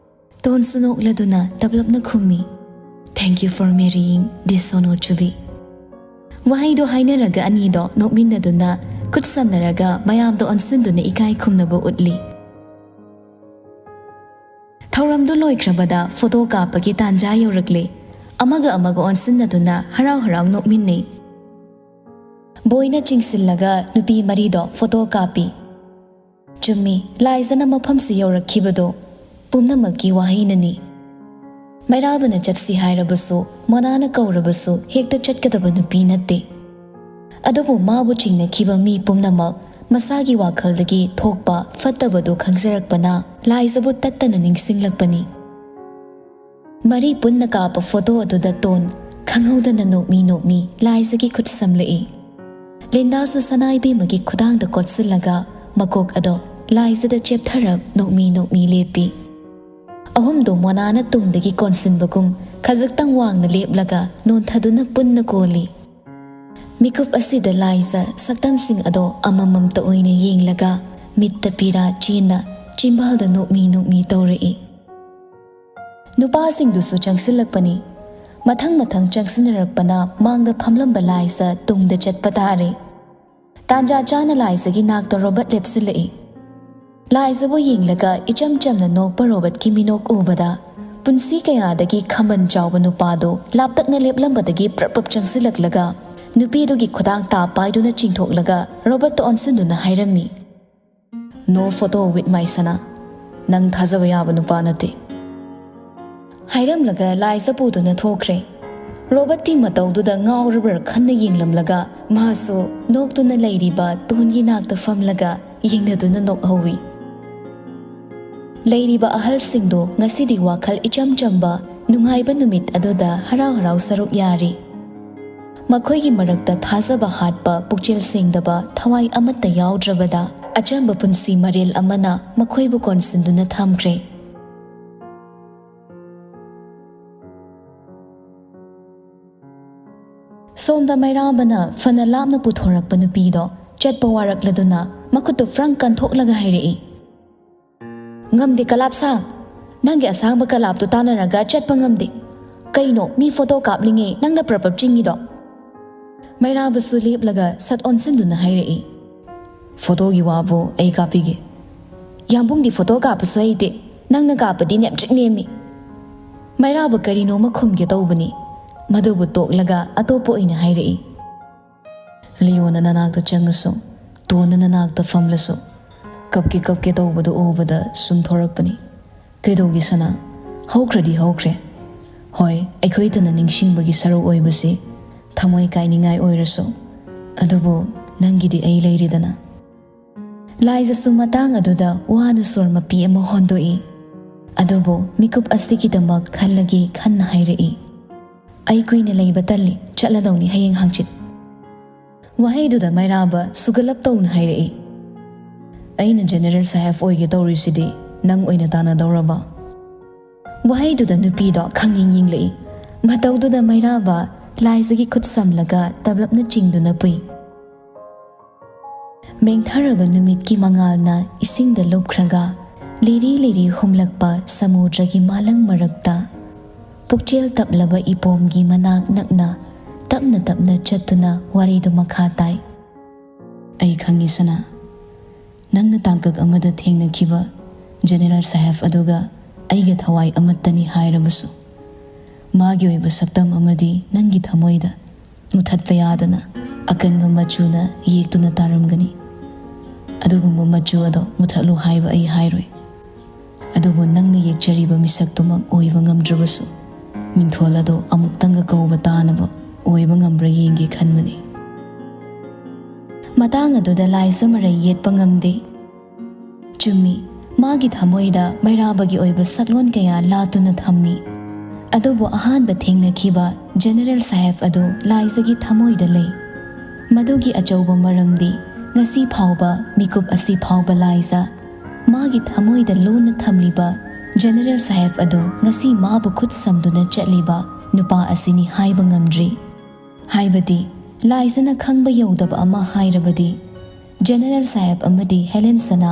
ꯇꯣꯟꯁꯨ ꯅꯣꯛꯂꯗꯨꯅ ꯇꯞꯂꯞꯅ ꯈꯨꯝꯃꯤ, "Thank you for marrying this Sono Chubi." ꯋꯥꯍꯩꯗꯣ ꯍꯥꯏꯅꯔꯒ ꯑꯅꯤꯗꯣ ꯅꯣꯛꯃꯤꯟꯅꯗꯨꯅ ꯈꯨꯠ ꯁꯝꯅꯔꯒ ꯃꯌꯥꯝꯗꯣ ꯑꯣꯟꯁꯤꯟꯗꯨꯅ ꯏꯀꯥꯏ ꯈꯨꯝꯅꯕ ꯎꯠꯂꯤ꯫ ꯊꯧꯔꯝꯗꯨ ꯂꯣꯏꯈ꯭ꯔꯕꯗ ꯐꯣꯇꯣ ꯀꯥꯞꯄꯒꯤ ꯇꯥꯟꯖꯥ ꯌꯧꯔꯛꯂꯦ꯫ ꯑꯃꯒ ꯑꯃꯒ ꯑꯣꯟꯁꯤꯟꯅꯗꯨꯅ ꯍꯔꯥꯎ ꯍꯔꯥꯎ ꯅꯣꯛꯃꯤꯟꯅꯩ꯫ ꯕꯣꯏꯅ ꯆꯤꯡꯁꯤꯜꯂꯒ ꯅꯨꯄꯤ ꯃꯔꯤꯗꯣ ꯐꯣꯇꯣ ꯀꯥꯞꯄꯤ꯫ ꯆꯨꯝꯃꯤ, ꯂꯥꯏꯖꯅ ꯃꯐꯝꯁꯤ ꯌꯧꯔꯛꯈꯤꯕꯗꯣ ꯄꯨꯝꯅꯃꯛꯀꯤ ꯋꯥꯍꯩꯅꯅꯤ꯫ ꯃꯩꯔꯥꯕꯅ ꯆꯠꯁꯤ ꯍꯥꯏꯔꯕꯁꯨ, ꯃꯣꯅꯥꯅ ꯀꯧꯔꯕꯁꯨ ꯍꯦꯛꯇ ꯆꯠꯀꯗꯕ ꯅꯨꯄꯤ ꯅꯠꯇꯦ꯫ ꯑꯗꯨꯕꯨ ꯃꯥꯕꯨ ꯆꯤꯡꯅꯈꯤꯕ ꯃꯤ ꯄꯨꯝꯅꯃꯛ ꯃꯁꯥꯒꯤ ꯋꯥꯈꯜꯗꯒꯤ ꯊꯣꯛꯄ ꯐꯠꯇꯕꯗꯨ ꯈꯪꯖꯔꯛꯄꯅ ꯂꯥꯏꯖꯕꯨ ꯇꯠꯇꯅ ꯅꯤꯡꯁꯤꯡꯂꯛꯄꯅꯤ꯫ ꯃꯔꯤ ꯄꯨꯟꯅ ꯀꯥꯞꯄ ꯐꯣꯇꯣ ꯑꯗꯨꯗ ꯇꯣꯟ ꯈꯪꯍꯧꯗꯅ ꯅꯣꯛꯃꯤ ꯅꯣꯛꯃꯤ ꯂꯥꯏꯖꯒꯤ ꯈꯨꯠ ꯁꯝꯂꯛꯏ꯫ ꯂꯤꯟꯗꯥꯁꯨ ꯁꯅꯥ ꯏꯕꯦꯝꯃꯒꯤ ꯈꯨꯗꯥꯡꯗ ꯀꯣꯠꯁꯤꯜꯂꯒ ꯃꯀꯣꯛ ꯑꯗꯣ ꯂꯥꯏꯖꯗ ꯆꯦꯞꯊꯔꯞ ꯅꯣꯛꯃꯤ ꯅꯣꯛꯃꯤ ꯂꯦꯞꯄꯤ꯫ ꯑꯍꯨꯝꯗꯣ ꯃꯣꯅꯥꯅ ꯇꯨꯡꯗꯒꯤ ꯀꯣꯟꯁꯤꯟꯕꯒꯨꯝ ꯈꯖꯤꯛꯇꯪ ꯋꯥꯡꯅ ꯂꯦꯞꯂꯒ ꯅꯣꯟꯊꯗꯨꯅ ꯄꯨꯟꯅ ꯀꯣꯜꯂꯤ꯫ ꯃꯤꯀꯨꯞ ꯑꯁꯤꯗ ꯂꯥꯏꯖ ꯁꯛꯇꯝꯁꯤꯡ ꯑꯗꯣ ꯑꯃꯃꯝꯇ ꯑꯣꯏꯅ ꯌꯦꯡꯂꯒ ꯃꯤꯠꯇ ꯄꯤꯔꯥ ꯆꯦꯟꯅ ꯆꯤꯝꯕꯥꯜꯗ ꯅꯣꯛꯃꯤ ꯅꯣꯛꯃꯤ ꯇꯧꯔꯛꯏ꯫ ꯅꯨꯄꯥꯁꯤꯡꯗꯨꯁꯨ ꯆꯪꯁꯤꯜꯂꯛꯄꯅꯤ꯫ ꯃꯊꯪ ꯃꯊꯪ ꯆꯪꯁꯤꯟꯅꯔꯛꯄꯅ ꯃꯥꯡꯗ ꯐꯝꯂꯝꯕ ꯂꯥꯏꯖ ꯇꯨꯡꯗ ꯆꯠꯄ ꯇꯥꯔꯦ꯫ ꯇꯥꯟꯖꯥ ꯆꯥꯅ ꯂꯥꯏꯖꯒꯤ ꯅꯥꯛꯇ ꯔꯣꯕꯔꯠ ꯂꯦꯞꯁꯤꯜꯂꯛꯏ꯫ ꯂꯥꯏꯖꯕꯨ ꯌꯦꯡꯂꯒ ꯏꯆꯝ ꯆꯝꯅ ꯅꯣꯛꯄ ꯔꯣꯕꯔꯠꯀꯤ ꯃꯤꯅꯣꯛ ꯎꯕꯗ ꯄꯨꯟꯁꯤ ꯀꯌꯥꯗꯒꯤ ꯈꯝꯕꯟ ꯆꯥꯎꯕ ꯅꯨꯄꯥꯗꯨ ꯂꯥꯞꯇꯛꯅ ꯂꯦꯞꯂꯝꯕꯗꯒꯤ ꯄ꯭ꯔꯞ ꯄ꯭ꯔꯞ ꯆꯪꯁꯤꯜꯂꯛꯂꯒ ꯅꯨꯄꯤꯗꯨꯒꯤ ꯈꯨꯗꯥꯡ ꯇꯥ ꯄꯥꯏꯗꯨꯅ ꯆꯤꯡꯊꯣꯛꯂꯒ ꯔꯣꯕꯔꯠꯇ ꯑꯣꯟꯁꯤꯟꯗꯨꯅ ꯍꯥꯏꯔꯝꯃꯤ, "No photo with my Sana. ꯅꯪ ꯊꯥꯖꯕ ꯌꯥꯕ ꯅꯨꯄꯥ ꯅꯠꯇꯦ," ꯍꯥꯏꯔꯝꯂꯒ ꯂꯥꯏꯖ ꯄꯨꯗꯨꯅ ꯊꯣꯛꯈ꯭ꯔꯦ꯫ ꯔꯣꯕꯔꯠꯇꯤ ꯃꯇꯧꯗꯨꯗ ꯉꯥꯎꯔꯕ꯭ꯔꯥ ꯈꯟꯅ ꯌꯦꯡꯂꯝꯂꯒ ꯃꯍꯥꯛꯁꯨ ꯅꯣꯛꯇꯨꯅ ꯂꯩꯔꯤꯕ ꯇꯣꯟꯒꯤ ꯅꯥꯛꯇ ꯐꯝꯂꯒ ꯌꯦꯡꯅꯗꯨꯅ ꯅꯣꯛꯍꯧꯏ꯫ ꯂꯩꯔꯤꯕ ꯑꯍꯜꯁꯤꯡꯗꯨ ꯉꯁꯤꯗꯤ ꯋꯥꯈꯜ ꯏꯆꯝ ꯆꯝꯕ ꯅꯨꯡꯉꯥꯏꯕ ꯅꯨꯃꯤꯠ ꯑꯗꯨꯗ ꯍꯔꯥꯎ ꯍꯔꯥꯎ ꯁꯔꯨꯛ ꯌꯥꯔꯤ꯫ ꯃꯈꯣꯏꯒꯤ ꯃꯔꯛꯇ ꯊꯥꯖꯕ ꯍꯥꯠꯄ, ꯄꯨꯛꯆꯦꯜ ꯁꯦꯡꯗꯕ, ꯊꯋꯥꯏ ꯑꯃꯠꯇ ꯌꯥꯎꯗ꯭ꯔꯕꯗ ꯑꯆꯝꯕ ꯄꯨꯟꯁꯤ ꯃꯔꯦꯜ ꯑꯃꯅ ꯃꯈꯣꯏꯕꯨ ꯀꯣꯟꯁꯤꯟꯗꯨꯅ ꯊꯝꯈ꯭ꯔꯦ꯫ ꯁꯣꯝꯗ ꯃꯩꯔꯥꯕꯅ ꯐꯅ ꯂꯥꯞꯅ ꯄꯨꯊꯣꯔꯛꯄ ꯅꯨꯄꯤꯗꯣ ꯆꯠꯄ ꯋꯥꯔꯛꯂꯗꯨꯅ ꯃꯈꯨꯠꯇꯨ ꯐ꯭ꯔꯪ ꯀꯟꯊꯣꯛꯂꯒ ꯍꯥꯏꯔꯛꯏ, "ꯉꯝꯗꯦ ꯀꯂꯥꯞ ꯁꯥꯡ, ꯅꯪꯒꯤ ꯑꯁꯥꯡꯕ ꯀꯂꯥꯞꯇꯨ ꯇꯥꯟꯅꯔꯒ ꯆꯠꯄ ꯉꯝꯗꯦ꯫ "ꯀꯩꯅꯣ, ꯃꯤ ꯐꯣꯇꯣ ꯀꯥꯞꯂꯤꯉꯩ ꯅꯪꯅ ꯄ꯭ꯔꯞ ꯄ꯭ꯔꯞ ꯆꯤꯡꯉꯤꯗꯣ?" ꯃꯩꯔꯥꯕꯁꯨ ꯂꯦꯞꯂꯒ ꯁꯠ ꯑꯣꯟꯁꯤꯟꯗꯨꯅ ꯍꯥꯏꯔꯛꯏ꯫ "ꯐꯣꯇꯣꯒꯤ ꯋꯥꯕꯨ ꯑꯩ ꯀꯥꯞꯄꯤꯒꯦ꯫ ꯌꯥꯝꯕꯨꯡꯗꯤ ꯐꯣꯇꯣ ꯀꯥꯞꯄꯁꯨ ꯍꯩꯇꯦ, ꯅꯪꯅ ꯀꯥꯞꯄꯗꯤ ꯅꯦꯝꯇ꯭ꯔꯤꯛ ꯅꯦꯝꯃꯤ꯫" ꯃꯩꯔꯥꯕ ꯀꯔꯤꯅꯣꯃ ꯈꯨꯝꯒꯦ ꯇꯧꯕꯅꯤ, ꯃꯗꯨꯕꯨ ꯇꯣꯛꯂꯒ ꯑꯇꯣꯞꯄ ꯑꯣꯏꯅ ꯍꯥꯏꯔꯛꯏ꯫ "ꯂꯤꯌꯣꯅ ꯅꯅꯥꯛꯇ ꯆꯪꯉꯁꯨ, ꯇꯣꯟꯅ ꯅꯅꯥꯛꯇ ꯐꯝꯂꯁꯨ, ꯀꯞꯀꯦ ꯀꯞꯀꯦ ꯇꯧꯕꯗꯨ ꯎꯕꯗ ꯁꯨꯝ ꯊꯣꯔꯛꯄꯅꯤ꯫ ꯀꯩꯗꯧꯒꯦ ꯁꯅꯥ? ꯍꯧꯈ꯭ꯔꯗꯤ ꯍꯧꯈ꯭ꯔꯦ꯫ ꯍꯣꯏ, ꯑꯩꯈꯣꯏꯇꯅ ꯅꯤꯡꯁꯤꯡꯕꯒꯤ ꯁꯔꯨꯛ ꯑꯣꯏꯕꯁꯤ ꯊꯃꯣꯏ ꯀꯥꯏꯅꯤꯡꯉꯥꯏ ꯑꯣꯏꯔꯁꯨ, ꯑꯗꯨꯕꯨ ꯅꯪꯒꯤꯗꯤ ꯑꯩ ꯂꯩꯔꯤꯗꯅ꯫" ꯂꯥꯏꯖꯁꯨ ꯃꯇꯥꯡ ꯑꯗꯨꯗ ꯋꯥꯅ ꯁꯣꯔ ꯃꯄꯤ ꯑꯃ ꯍꯣꯟꯗꯣꯛꯏ꯫ ꯑꯗꯨꯕꯨ ꯃꯤꯀꯨꯞ ꯑꯁꯤꯒꯤꯗꯃꯛ ꯈꯜꯂꯒꯦ ꯈꯟꯅ ꯍꯥꯏꯔꯛꯏ꯫ "ꯑꯩ ꯀꯨꯏꯅ ꯂꯩꯕ ꯇꯜꯂꯤ, ꯆꯠꯂꯗꯧꯅꯤ ꯍꯌꯦꯡ ꯍꯪꯆꯤꯠ꯫" ꯋꯥꯍꯩꯗꯨꯗ ꯃꯩꯔꯥꯕ ꯁꯨꯒꯠꯂꯞ ꯇꯧꯅ ꯍꯥꯏꯔꯛꯏ꯫ "ꯑꯩꯅ ꯖꯦꯅꯦꯔꯦꯜ ꯁꯥꯍꯦꯕ ꯑꯣꯏꯒꯦ ꯇꯧꯔꯤꯁꯤꯗꯤ ꯅꯪ ꯑꯣꯏꯅ ꯇꯥꯟꯅꯗꯧꯔꯕ?" ꯋꯥꯍꯩꯗꯨꯗ ꯅꯨꯄꯤꯗꯣ ꯈꯪꯌꯦꯡ ꯌꯦꯡꯂꯛꯏ꯫ ꯃꯇꯧꯗꯨꯗ ꯃꯩꯔꯥꯕ ꯂꯥꯏꯖꯒꯤ ꯈꯨꯠ ꯁꯝꯂꯒ ꯇꯞꯂꯞꯅ ꯆꯤꯡꯗꯨꯅ ꯄꯨꯏ꯫ ꯃꯦꯡꯊꯔꯕ ꯅꯨꯃꯤꯠꯀꯤ ꯃꯉꯥꯜꯅ ꯏꯁꯤꯡꯗ ꯂꯨꯞꯈ꯭ꯔꯒ ꯂꯤꯔꯤ ꯂꯤꯔꯤ ꯍꯨꯝꯂꯛꯄ ꯁꯃꯨꯗ꯭ꯔꯒꯤ ꯃꯥꯂꯪ ꯃꯔꯛꯇ ꯄꯨꯛꯆꯦꯜ ꯇꯞꯂꯕ ꯏꯄꯣꯝꯒꯤ ꯃꯅꯥꯛ ꯅꯛꯅ ꯇꯞꯅ ꯇꯞꯅ ꯆꯠꯇꯨꯅ ꯋꯥꯔꯤꯗꯨ ꯃꯈꯥ ꯇꯥꯏ꯫ "ꯑꯩ ꯈꯪꯉꯤ ꯁꯅꯥ, ꯅꯪꯅ ꯇꯥꯡꯀꯛ ꯑꯃꯗ ꯊꯦꯡꯅꯈꯤꯕ ꯖꯦꯅꯦꯔꯦꯜ ꯁꯥꯍꯦꯕ ꯑꯗꯨꯒ ꯑꯩꯒ ꯊꯋꯥꯏ ꯑꯃꯠꯇꯅꯤ ꯍꯥꯏꯔꯕꯁꯨ, ꯃꯥꯒꯤ ꯑꯣꯏꯕ ꯁꯛꯇꯝ ꯑꯃꯗꯤ ꯅꯪꯒꯤ ꯊꯃꯣꯏꯗ ꯃꯨꯊꯠꯄ ꯌꯥꯗꯅ ꯑꯀꯟꯕ ꯃꯆꯨꯅ ꯌꯦꯛꯇꯨꯅ ꯇꯥꯔꯝꯒꯅꯤ꯫ ꯑꯗꯨꯒꯨꯝꯕ ꯃꯆꯨ ꯑꯗꯣ ꯃꯨꯊꯠꯂꯨ ꯍꯥꯏꯕ ꯑꯩ ꯍꯥꯏꯔꯣꯏ꯫ ꯑꯗꯨꯕꯨ ꯅꯪꯅ ꯌꯦꯛꯆꯔꯤꯕ ꯃꯤꯁꯛꯇꯨꯃꯛ ꯑꯣꯏꯕ ꯉꯝꯗ꯭ꯔꯕꯁꯨ, ꯃꯤꯡꯊꯣꯜ ꯑꯗꯣ ꯑꯃꯨꯛꯇꯪꯒ ꯀꯧꯕ ꯇꯥꯅꯕ ꯑꯣꯏꯕ ꯉꯝꯕ꯭ꯔꯥ ꯌꯦꯡꯒꯦ ꯈꯟꯕꯅꯤ꯫" ꯃꯇꯥꯡ ꯑꯗꯨꯗ ꯂꯥꯏꯖ ꯃꯔꯩ ꯌꯦꯠꯄ ꯉꯝꯗꯦ꯫ ꯆꯨꯝꯃꯤ, ꯃꯥꯒꯤ ꯊꯃꯣꯏꯗ ꯃꯩꯔꯥꯕꯒꯤ ꯑꯣꯏꯕ ꯁꯛꯂꯣꯟ ꯀꯌꯥ ꯂꯥꯠꯇꯨꯅ ꯊꯝꯃꯤ꯫ ꯑꯗꯨꯕꯨ ꯑꯍꯥꯟꯕ ꯊꯦꯡꯅꯈꯤꯕ ꯖꯦꯅꯦꯔꯦꯜ ꯁꯥꯍꯦꯕ ꯑꯗꯨ ꯂꯥꯏꯖꯒꯤ ꯊꯃꯣꯏꯗ ꯂꯩ꯫ ꯃꯗꯨꯒꯤ ꯑꯆꯧꯕ ꯃꯔꯝꯗꯤ ꯉꯁꯤ ꯐꯥꯎꯕ, ꯃꯤꯀꯨꯞ ꯑꯁꯤ ꯐꯥꯎꯕ ꯂꯥꯏꯖ ꯃꯥꯒꯤ ꯊꯃꯣꯏꯗ ꯂꯣꯟꯅ ꯊꯝꯂꯤꯕ ꯖꯦꯅꯦꯔꯦꯜ ꯁꯥꯍꯦꯕ ꯑꯗꯨ ꯉꯁꯤ ꯃꯥꯕꯨ ꯈꯨꯠ ꯁꯝꯗꯨꯅ ꯆꯠꯂꯤꯕ ꯅꯨꯄꯥ ꯑꯁꯤꯅꯤ ꯍꯥꯏꯕ ꯉꯝꯗ꯭ꯔꯤ꯫ ꯍꯥꯏꯕꯗꯤ ꯂꯥꯏꯖꯅ ꯈꯪꯕ ꯌꯧꯗꯕ ꯑꯃ ꯍꯥꯏꯔꯕꯗꯤ, ꯖꯦꯅꯦꯔꯦꯜ ꯁꯥꯍꯦꯕ ꯑꯃꯗꯤ ꯍꯦꯂꯦꯟ ꯁꯅꯥ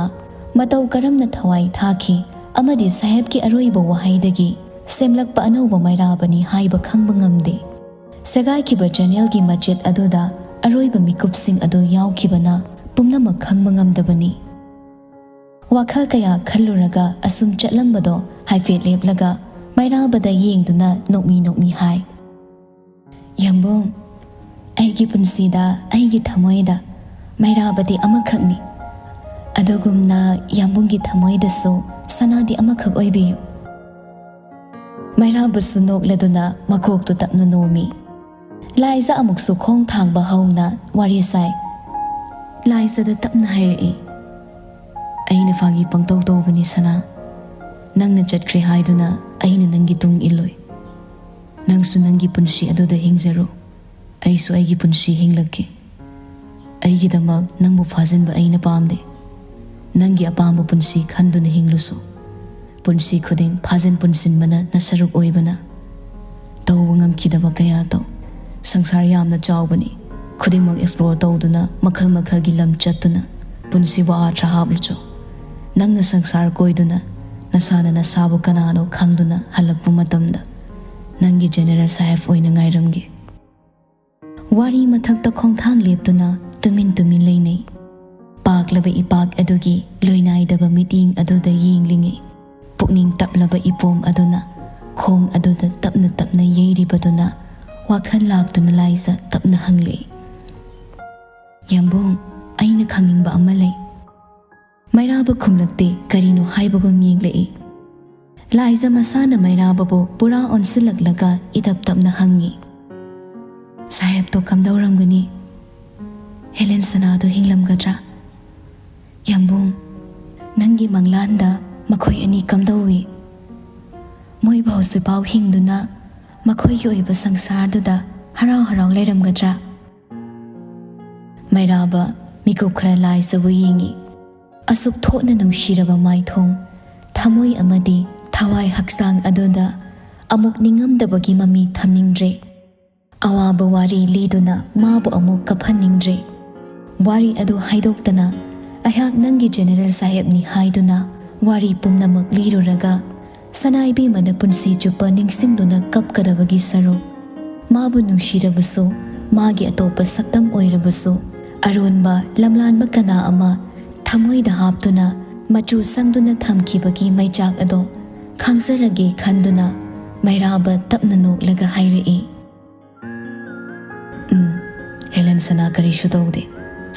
ꯃꯇꯧ ꯀꯔꯝꯅ ꯊꯋꯥꯏ ꯊꯥꯈꯤ ꯑꯃꯗꯤ ꯁꯥꯍꯦꯕꯀꯤ ꯑꯔꯣꯏꯕ ꯋꯥꯍꯩꯗꯒꯤ ꯁꯦꯝꯂꯛꯄ ꯑꯅꯧꯕ ꯃꯩꯔꯥꯕꯅꯤ ꯍꯥꯏꯕ ꯈꯪꯕ ꯉꯝꯗꯦ꯫ ꯁꯦꯒꯥꯏꯈꯤꯕ ꯆꯦꯅꯦꯜꯒꯤ ꯃꯆꯦꯠ ꯑꯗꯨꯗ ꯑꯔꯣꯏꯕ ꯃꯤꯀꯨꯞꯁꯤꯡ ꯑꯗꯨ ꯌꯥꯎꯈꯤꯕꯅ ꯄꯨꯝꯅꯃꯛ ꯈꯪꯕ ꯉꯝꯗꯕꯅꯤ꯫ ꯋꯥꯈꯜ ꯀꯌꯥ ꯈꯜꯂꯨꯔꯒ ꯑꯁꯨꯝ ꯆꯠꯂꯝꯕꯗꯣ ꯍꯥꯏꯐꯦꯠ ꯂꯦꯞꯂꯒ ꯃꯩꯔꯥꯕꯗ ꯌꯦꯡꯗꯨꯅ ꯅꯣꯛꯃꯤ ꯅꯣꯛꯃꯤ ꯍꯥꯏ, "ꯌꯥꯝꯕꯨꯡ, ꯑꯩꯒꯤ ꯄꯨꯟꯁꯤꯗ ꯑꯩꯒꯤ ꯊꯃꯣꯏꯗ ꯃꯩꯔꯥꯕꯗꯤ ꯑꯃꯈꯛꯅꯤ꯫ ꯑꯗꯨꯒꯨꯝꯅ ꯌꯥꯝꯕꯨꯡꯒꯤ ꯊꯃꯣꯏꯗꯁꯨ ꯁꯅꯥꯗꯤ ꯑꯃꯈꯛ ꯑꯣꯏꯕꯤꯌꯨ꯫" ꯃꯩꯔꯥꯕꯁꯨ ꯅꯣꯛꯂꯗꯨꯅ ꯃꯀꯣꯛꯇꯨ ꯇꯞꯅ ꯅꯣꯝꯃꯤ꯫ ꯂꯥꯏꯖ ꯑꯃꯨꯛꯁꯨ ꯈꯣꯡ ꯊꯥꯡꯕ ꯍꯧꯅ ꯋꯥꯔꯤ ꯁꯥꯏ꯫ ꯂꯥꯏꯖꯗ ꯇꯞꯅ ꯍꯥꯏꯔꯛꯏ, "ꯑꯩꯅ ꯐꯥꯒꯤ ꯄꯪꯇꯧ ꯇꯧꯕꯅꯤ ꯁꯅꯥ꯫ ꯅꯪꯅ ꯆꯠꯈ꯭ꯔꯦ ꯍꯥꯏꯗꯨꯅ ꯑꯩꯅ ꯅꯪꯒꯤ ꯇꯨꯡ ꯏꯜꯂꯣꯏ꯫ ꯅꯪꯁꯨ ꯅꯪꯒꯤ ꯄꯨꯟꯁꯤ ꯑꯗꯨꯗ ꯍꯤꯡꯖꯔꯣ꯫ ꯑꯩꯁꯨ ꯑꯩꯒꯤ ꯄꯨꯟꯁꯤ ꯍꯤꯡꯂꯛꯀꯦ꯫ ꯑꯩꯒꯤꯗꯃꯛ ꯅꯪꯕꯨ ꯐꯥꯖꯤꯟꯕ ꯑꯩꯅ ꯄꯥꯝꯗꯦ꯫ ꯅꯪꯒꯤ ꯑꯄꯥꯝꯕ ꯄꯨꯟꯁꯤ ꯈꯟꯗꯨꯅ ꯍꯤꯡꯂꯨꯁꯨ꯫ ꯄꯨꯟꯁꯤ ꯈꯨꯗꯤꯡ ꯐꯥꯖꯤꯟ ꯄꯨꯟꯁꯤꯟꯕꯅ ꯅꯁꯔꯨꯛ ꯑꯣꯏꯕꯅ꯫ ꯇꯧꯕ ꯉꯝꯈꯤꯗꯕ ꯀꯌꯥ ꯇꯧ꯫ ꯁꯪꯁꯥꯔ ꯌꯥꯝꯅ ꯆꯥꯎꯕꯅꯤ꯫ ꯈꯨꯗꯤꯡꯃꯛ ꯑꯦꯛꯁꯄ꯭ꯂꯣꯔ ꯇꯧꯗꯨꯅ ꯃꯈꯜ ꯃꯈꯜꯒꯤ ꯂꯝ ꯆꯠꯇꯨꯅ ꯄꯨꯟꯁꯤꯕꯨ ꯑꯥꯔꯊ ꯍꯥꯞꯂꯨꯆꯣ꯫ ꯅꯪꯅ ꯁꯪꯁꯥꯔ ꯀꯣꯏꯗꯨꯅ ꯅꯁꯥꯅ ꯅꯁꯥꯕꯨ ꯀꯅꯥꯅꯣ ꯈꯪꯗꯨꯅ ꯍꯜꯂꯛꯄ ꯃꯇꯝꯗ ꯅꯪꯒꯤ ꯖꯦꯅꯦꯔꯦꯜ ꯁꯥꯍꯦꯕ ꯑꯣꯏꯅ ꯉꯥꯏꯔꯝꯒꯦ꯫" ꯋꯥꯔꯤ ꯃꯊꯛꯇ ꯈꯣꯡꯊꯥꯡ ꯂꯦꯞꯇꯨꯅ ꯇꯨꯃꯤꯟ ꯇꯨꯃꯤꯟ ꯂꯩꯅꯩ꯫ ꯄꯥꯛꯂꯕ ꯏꯄꯥꯛ ꯑꯗꯨꯒꯤ ꯂꯣꯏꯅꯥꯏꯗꯕ ꯃꯤꯠꯌꯦꯡ ꯑꯗꯨꯗ ꯌꯦꯡꯂꯤꯉꯩ, ꯄꯨꯛꯅꯤꯡ ꯇꯞꯂꯕ ꯏꯄꯣꯝ ꯑꯗꯨꯅ ꯈꯣꯡ ꯑꯗꯨꯗ ꯇꯞꯅ ꯇꯞꯅ ꯌꯩꯔꯤꯕꯗꯨꯅ ꯋꯥꯈꯜ ꯂꯥꯛꯇꯨꯅ ꯂꯥꯏꯖ ꯇꯞꯅ ꯍꯪꯂꯛꯏ, "ꯌꯥꯝꯕꯨꯡ, ꯑꯩꯅ ꯈꯪꯅꯤꯡꯕ ꯑꯃ ꯂꯩ꯫" ꯃꯩꯔꯥꯕ ꯈꯨꯝꯂꯛꯇꯦ, ꯀꯔꯤꯅꯣ ꯍꯥꯏꯕꯒꯨꯝ ꯌꯦꯡꯂꯛꯏ꯫ ꯂꯥꯏꯖ ꯃꯁꯥꯅ ꯃꯩꯔꯥꯕꯕꯨ ꯄꯨꯔꯥ ꯑꯣꯟꯁꯤꯜꯂꯛꯂꯒ ꯏꯇꯞ ꯇꯞꯅ ꯍꯪꯉꯤ, "ꯁꯥꯍꯦꯕꯇꯣ ꯀꯝꯗꯧꯔꯝꯒꯅꯤ? ꯍꯦꯂꯦꯟ ꯁꯅꯥꯗꯣ ꯍꯤꯡꯂꯝꯒꯗ꯭ꯔꯥ? ꯌꯥꯝꯕꯨꯡ, ꯅꯪꯒꯤ ꯃꯪꯂꯥꯟꯗ ꯃꯈꯣꯏ ꯑꯅꯤ ꯀꯝꯗꯧꯏ? ꯃꯣꯏꯕꯨ ꯍꯧꯖꯤꯛꯐꯥꯎ ꯍꯤꯡꯗꯨꯅ ꯃꯈꯣꯏꯒꯤ ꯑꯣꯏꯕ ꯁꯪꯁꯥꯔꯗꯨꯗ ꯍꯔꯥꯎ ꯍꯔꯥꯎ ꯂꯩꯔꯝꯒꯗ꯭ꯔꯥ?" ꯃꯩꯔꯥꯕ ꯃꯤꯀꯨꯞ ꯈꯔ ꯂꯥꯏꯖꯕꯨ ꯌꯦꯡꯉꯤ꯫ ꯑꯁꯨꯛ ꯊꯣꯠꯅ ꯅꯨꯡꯁꯤꯔꯕ ꯃꯥꯏꯊꯣꯡ, ꯊꯃꯣꯏ ꯑꯃꯗꯤ ꯊꯋꯥꯏ ꯍꯛꯆꯥꯡ ꯑꯗꯨꯗ ꯑꯃꯨꯛ ꯅꯤꯡꯉꯝꯗꯕꯒꯤ ꯃꯃꯤ ꯊꯝꯅꯤꯡꯗ꯭ꯔꯦ꯫ ꯑꯋꯥꯕ ꯋꯥꯔꯤ ꯂꯤꯗꯨꯅ ꯃꯥꯕꯨ ꯑꯃꯨꯛ ꯀꯞꯍꯟꯅꯤꯡꯗ꯭ꯔꯦ꯫ ꯋꯥꯔꯤ ꯑꯗꯨ ꯍꯥꯏꯗꯣꯛꯇꯅ ꯑꯩꯍꯥꯛ ꯅꯪꯒꯤ ꯖꯦꯅꯦꯔꯦꯜ ꯁꯥꯍꯦꯕꯅꯤ ꯍꯥꯏꯗꯨꯅ ꯋꯥꯔꯤ ꯄꯨꯝꯅꯃꯛ ꯂꯤꯔꯨꯔꯒ ꯁꯅꯥ ꯏꯕꯦꯝꯃꯅ ꯄꯨꯟꯁꯤ ꯆꯨꯞꯄ ꯅꯤꯡꯁꯤꯡꯗꯨꯅ ꯀꯞꯀꯗꯕꯒꯤ ꯁꯔꯨꯛ, ꯃꯥꯕꯨ ꯅꯨꯡꯁꯤꯔꯕꯁꯨ, ꯃꯥꯒꯤ ꯑꯇꯣꯞꯄ ꯁꯛꯇꯝ ꯑꯣꯏꯔꯕꯁꯨ, ꯑꯔꯣꯟꯕ ꯂꯝꯂꯥꯟꯕ ꯀꯅꯥ ꯑꯃ ꯊꯃꯣꯏꯗ ꯍꯥꯞꯇꯨꯅ ꯃꯆꯨ ꯁꯪꯗꯨꯅ ꯊꯝꯈꯤꯕꯒꯤ ꯃꯩꯆꯥꯛ ꯑꯗꯣ ꯈꯥꯡꯖꯔꯒꯦ ꯈꯟꯗꯨꯅ ꯃꯩꯔꯥꯕ ꯇꯞꯅ ꯅꯣꯛꯂꯒ ꯍꯥꯏꯔꯛꯏ꯫ "ꯎꯝ, ꯍꯦꯂꯦꯟ ꯁꯅꯥ ꯀꯔꯤꯁꯨ ꯇꯧꯗꯦ꯫